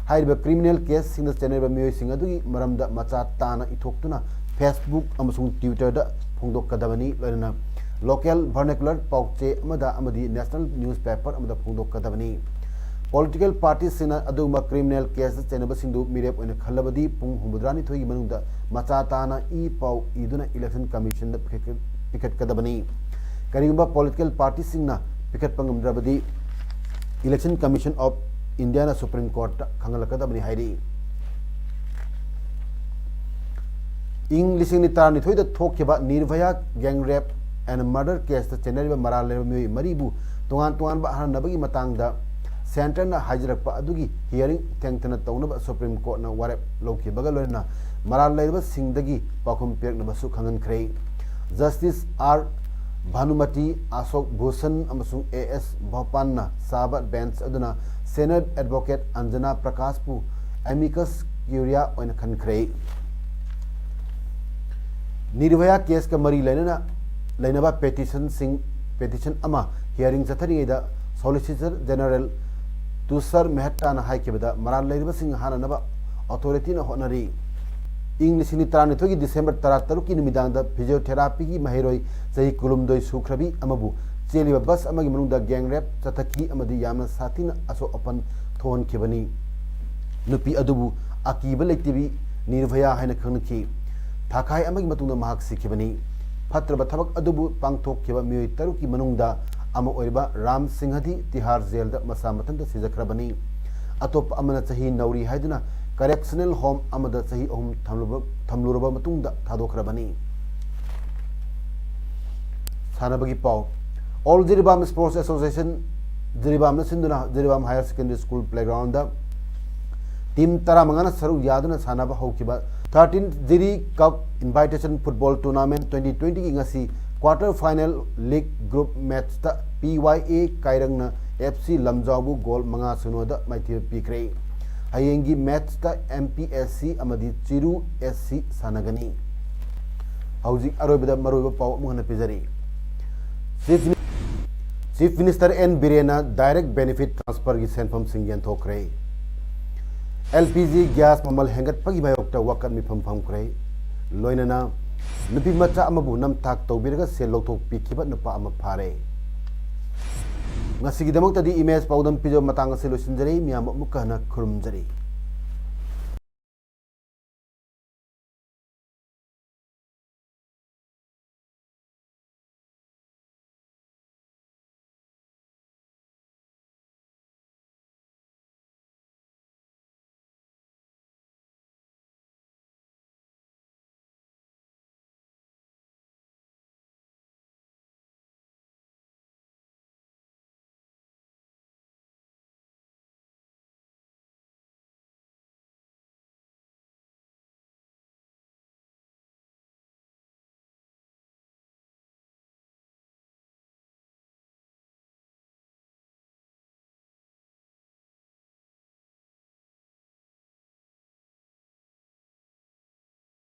ꯍꯥꯏꯔꯤꯕ ꯀ꯭ꯔꯤꯃꯤꯅꯦꯜ ꯀꯦꯁꯁꯤꯡꯗ ꯆꯦꯟꯅꯔꯤꯕ ꯃꯤꯑꯣꯏꯁꯤꯡ ꯑꯗꯨꯒꯤ ꯃꯔꯝꯗ ꯃꯆꯥ ꯇꯥꯅ ꯏꯊꯣꯛꯇꯨꯅ Facebook ꯑꯃꯁꯨꯡ Twitterꯗ ꯐꯣꯡꯗꯣꯛꯀꯗꯕꯅꯤ, ꯂꯣꯏꯅꯅ ꯂꯣꯀꯦꯜ ꯚꯔꯅꯦꯀꯨꯂꯔ ꯄꯥꯎꯆꯦ ꯑꯃꯗ ꯑꯃꯗꯤ ꯅꯦꯁꯅꯦꯜ ꯅ꯭ꯌꯨꯁꯄꯦꯄꯔ ꯑꯃꯗ ꯐꯣꯡꯗꯣꯛꯀꯗꯕꯅꯤ꯫ ꯄꯣꯂꯤꯇꯤꯀꯦꯜ ꯄꯥꯔꯇꯤꯁꯤꯡꯅ ꯑꯗꯨꯒꯨꯝꯕ ꯀ꯭ꯔꯤꯃꯤꯅꯦꯜ ꯀꯦꯁꯇ ꯆꯦꯟꯅꯕꯁꯤꯡꯗꯨ ꯃꯤꯔꯦꯞ ꯑꯣꯏꯅ ꯈꯜꯂꯕꯗꯤ ꯄꯨꯡ ꯍꯨꯝꯐꯨꯇꯔꯥꯅꯤꯊꯣꯏꯒꯤ ꯃꯅꯨꯡꯗ ꯃꯆꯥ ꯇꯥꯅ ꯏ ꯄꯥꯎ ꯏꯗꯨꯅ Election Commissionꯗ ꯄꯤꯈꯠ-, ꯄꯤꯈꯠꯀꯗꯕꯅꯤ꯫ ꯀꯔꯤꯒꯨꯝꯕ ꯄꯣꯂꯤꯇꯤꯀꯦꯜ ꯄꯥꯔꯇꯤꯁꯤꯡꯅ ꯄꯤꯈꯠꯄ ꯉꯝꯗ꯭ꯔꯕꯗꯤ Election Commission of Indiaꯅ ꯁꯨꯄ꯭ꯔꯤꯝ ꯀꯣꯔꯠꯇ ꯈꯪꯍꯜꯂꯛꯀꯗꯕꯅꯤ ꯍꯥꯏꯔꯤ꯫ ꯏꯪ ꯂꯤꯁꯤꯡ ꯑꯅꯤ ꯇꯔꯥꯅꯤꯊꯣꯏꯗ ꯊꯣꯛꯈꯤꯕ ꯅꯤꯔꯚꯌꯥ gang rape and murder caseꯇ ꯆꯦꯟꯅꯔꯤꯕ ꯃꯔꯥꯜ ꯂꯩꯔꯕ ꯃꯤꯑꯣꯏ ꯃꯔꯤꯕꯨ ꯇꯣꯉꯥꯟ ꯇꯣꯉꯥꯟꯕ ꯑꯍꯟꯅꯕꯒꯤ ꯃꯇꯥꯡꯗ ꯁꯦꯟꯇꯔꯅ ꯍꯥꯏꯖꯔꯛꯄ ꯑꯗꯨꯒꯤ hearing ꯊꯦꯡꯊꯅ ꯇꯧꯅꯕ ꯁꯨꯄ꯭ꯔꯤꯝ ꯀꯣꯔꯠꯅ ꯋꯥꯔꯦꯞ ꯂꯧꯈꯤꯕꯒ ꯂꯣꯏꯅꯅ ꯃꯔꯥꯜ ꯂꯩꯔꯕꯁꯤꯡꯗꯒꯤ ꯄꯥꯎꯈꯨꯝ ꯄꯤꯔꯛꯅꯕꯁꯨ ꯈꯪꯍꯟꯈ꯭ꯔꯦ꯫ ꯖꯁꯇꯤꯁ ꯑꯥꯔ ꯚꯥꯅꯨꯃꯇꯤ, ꯑꯁꯣꯛ ꯚꯨꯁꯟ ꯑꯃꯁꯨꯡ ꯑꯦ ꯑꯦꯁ ꯚꯣꯄꯥꯟꯅ ꯆꯥꯕ ꯕꯦꯟꯆ ꯑꯗꯨꯅ senior advocate ꯑꯟꯖꯅꯥ ꯄ꯭ꯔꯀꯥꯁꯄꯨ amicus curiae ꯑꯣꯏꯅ ꯈꯟꯈ꯭ꯔꯦ꯫ ꯅꯤꯔꯚꯌꯥ ꯀꯦꯁꯀ ꯃꯔꯤ ꯂꯩꯅꯅ ꯂꯩꯅꯕ ꯄꯦꯇꯤꯁꯟꯁꯤꯡ, ꯄꯦꯇꯤꯁꯟ ꯑꯃ hearing ꯆꯠꯊꯔꯤꯉꯩꯗ Solicitor General ꯇꯨꯁꯥꯔ ꯃꯦꯍꯇꯥꯅ ꯍꯥꯏꯈꯤꯕꯗ, ꯃꯔꯥꯜ ꯂꯩꯔꯤꯕꯁꯤꯡ ꯍꯥꯠꯅꯅꯕ ꯑꯣꯊꯣꯔꯤꯇꯤꯅ ꯍꯣꯠꯅꯔꯤ꯫ ꯏꯪ ꯂꯤꯁꯤꯡ ꯑꯅꯤ ꯇꯔꯥꯅꯤꯊꯣꯏꯒꯤ ꯗꯤꯁꯦꯝꯕꯔ ꯇꯔꯥꯇꯔꯨꯛꯀꯤ ꯅꯨꯃꯤꯗꯥꯡꯗ ꯐꯤꯖꯤꯑꯣꯊꯦꯔꯥꯄꯤꯒꯤ ꯃꯍꯩꯔꯣꯏ ꯆꯍꯤ ꯀꯨꯟꯍꯨꯝꯗꯣꯏ ꯁꯨꯈ꯭ꯔꯕꯤ ꯑꯃꯕꯨ ꯆꯦꯜꯂꯤꯕ ꯕꯁ ꯑꯃꯒꯤ ꯃꯅꯨꯡꯗ gang rape ꯆꯠꯊꯈꯤ ꯑꯃꯗꯤ ꯌꯥꯝꯅ ꯁꯥꯊꯤꯅ ꯑꯁꯣꯛ ꯑꯄꯟ ꯊꯣꯛꯍꯟꯈꯤꯕꯅꯤ꯫ ꯅꯨꯄꯤ ꯑꯗꯨꯕꯨ ꯑꯀꯤꯕ ꯂꯩꯇꯕꯤ ꯅꯤꯔꯚꯌꯥ ꯍꯥꯏꯅ ꯈꯪꯅꯈꯤ꯫ ꯊꯥꯈꯥꯏ ꯑꯃꯒꯤ ꯃꯇꯨꯡꯗ ꯃꯍꯥꯛ ꯁꯤꯈꯤꯕꯅꯤ꯫ ꯐꯠꯇ꯭ꯔꯕ ꯊꯕꯛ ꯑꯗꯨꯕꯨ ꯄꯥꯡꯊꯣꯛꯈꯤꯕ ꯃꯤꯑꯣꯏ ꯇꯔꯨꯛꯀꯤ ꯃꯅꯨꯡꯗ ꯑꯃ ꯑꯣꯏꯔꯤꯕ ꯔꯥꯝ ꯁꯤꯡꯍꯗꯤ ꯇꯤꯍꯥꯔ ꯖꯦꯜꯗ ꯃꯁꯥ ꯃꯊꯟꯇ ꯁꯤꯖꯈ꯭ꯔꯕꯅꯤ꯫ ꯑꯇꯣꯞꯄ ꯑꯃꯅ ꯆꯍꯤ ꯅꯧꯔꯤ ꯍꯥꯏꯗꯨꯅ correctional home ꯑꯃꯗ ꯆꯍꯤ ꯑꯍꯨꯝ ꯊꯝꯂꯨꯕ-, ꯊꯝꯂꯨꯔꯕ ꯃꯇꯨꯡꯗ ꯊꯥꯗꯣꯛꯈ꯭ꯔꯕꯅꯤ꯫ ꯁꯥꯟꯅꯕꯒꯤ ꯄꯥꯎ꯫ All Jiribam Sports Association, ꯖꯤꯔꯤꯕꯥꯝꯅ ꯁꯤꯟꯗꯨꯅ Jiribam Higher Secondary School playground team ꯇꯔꯥꯃꯉꯥꯅ ꯁꯔꯨꯛ ꯌꯥꯗꯨꯅ ꯁꯥꯟꯅꯕ ꯍꯧꯈꯤꯕ thirteen Jiri Cup Invitation Football Tournament twenty twenty ꯒꯤ ꯉꯁꯤ quarter final league group match ꯇ P Y A ꯀꯥꯏꯔꯪꯅ F C ꯂꯝꯖꯥꯎꯕꯨ goal ꯃꯉꯥ ꯁꯤꯅꯣꯗ ꯃꯥꯏꯊꯤꯕ ꯄꯤꯈ꯭ꯔꯦ꯫ ꯍꯌꯦꯡꯒꯤ match ꯇ M P S C ꯑꯃꯗꯤ ꯆꯤꯔꯨ S C ꯁꯥꯟꯅꯒꯅꯤ꯫ ꯍꯧꯖꯤꯛ ꯑꯔꯣꯏꯕꯗ ꯃꯔꯨꯑꯣꯏꯕ ꯄꯥꯎ ꯑꯃꯨꯛ ꯍꯟꯅ ꯄꯤꯖꯔꯤ꯫ Chief Mini-, Chief Minister N ꯕꯤꯔꯦꯟꯅ direct benefit transfer ꯒꯤ ꯁꯦꯟꯐꯝꯁꯤꯡ ꯌꯦꯟꯊꯣꯛꯈ꯭ꯔꯦ꯫ L P G gas ꯃꯃꯜ ꯍꯦꯟꯒꯠꯄꯒꯤ ꯃꯥꯌꯣꯛꯇ ꯋꯥꯀꯠ ꯃꯤꯐꯝ ꯐꯝꯈ꯭ꯔꯦ꯫ ꯂꯣꯏꯅꯅ ꯅꯨꯄꯤ ꯃꯆꯥ ꯑꯃꯕꯨ ꯅꯝꯊꯥꯛ ꯇꯧꯕꯤꯔꯒ ꯁꯦꯜ ꯂꯧꯊꯣꯛꯄꯤꯈꯤꯕ ꯅꯨꯄꯥ ꯑꯃ ꯐꯥꯔꯦ꯫ ꯉꯁꯤꯒꯤꯗꯃꯛꯇꯗꯤ ꯏꯃꯦꯖ ꯄꯥꯎꯗꯝ ꯄꯤꯖꯕ ꯃꯇꯥꯡ ꯑꯁꯤ ꯂꯣꯏꯁꯤꯟꯖꯔꯦ꯫ ꯃꯤꯌꯥꯝ ꯑꯃꯨꯛꯀ ꯍꯟꯅ ꯈꯨꯔꯨꯝꯖꯔꯤ꯫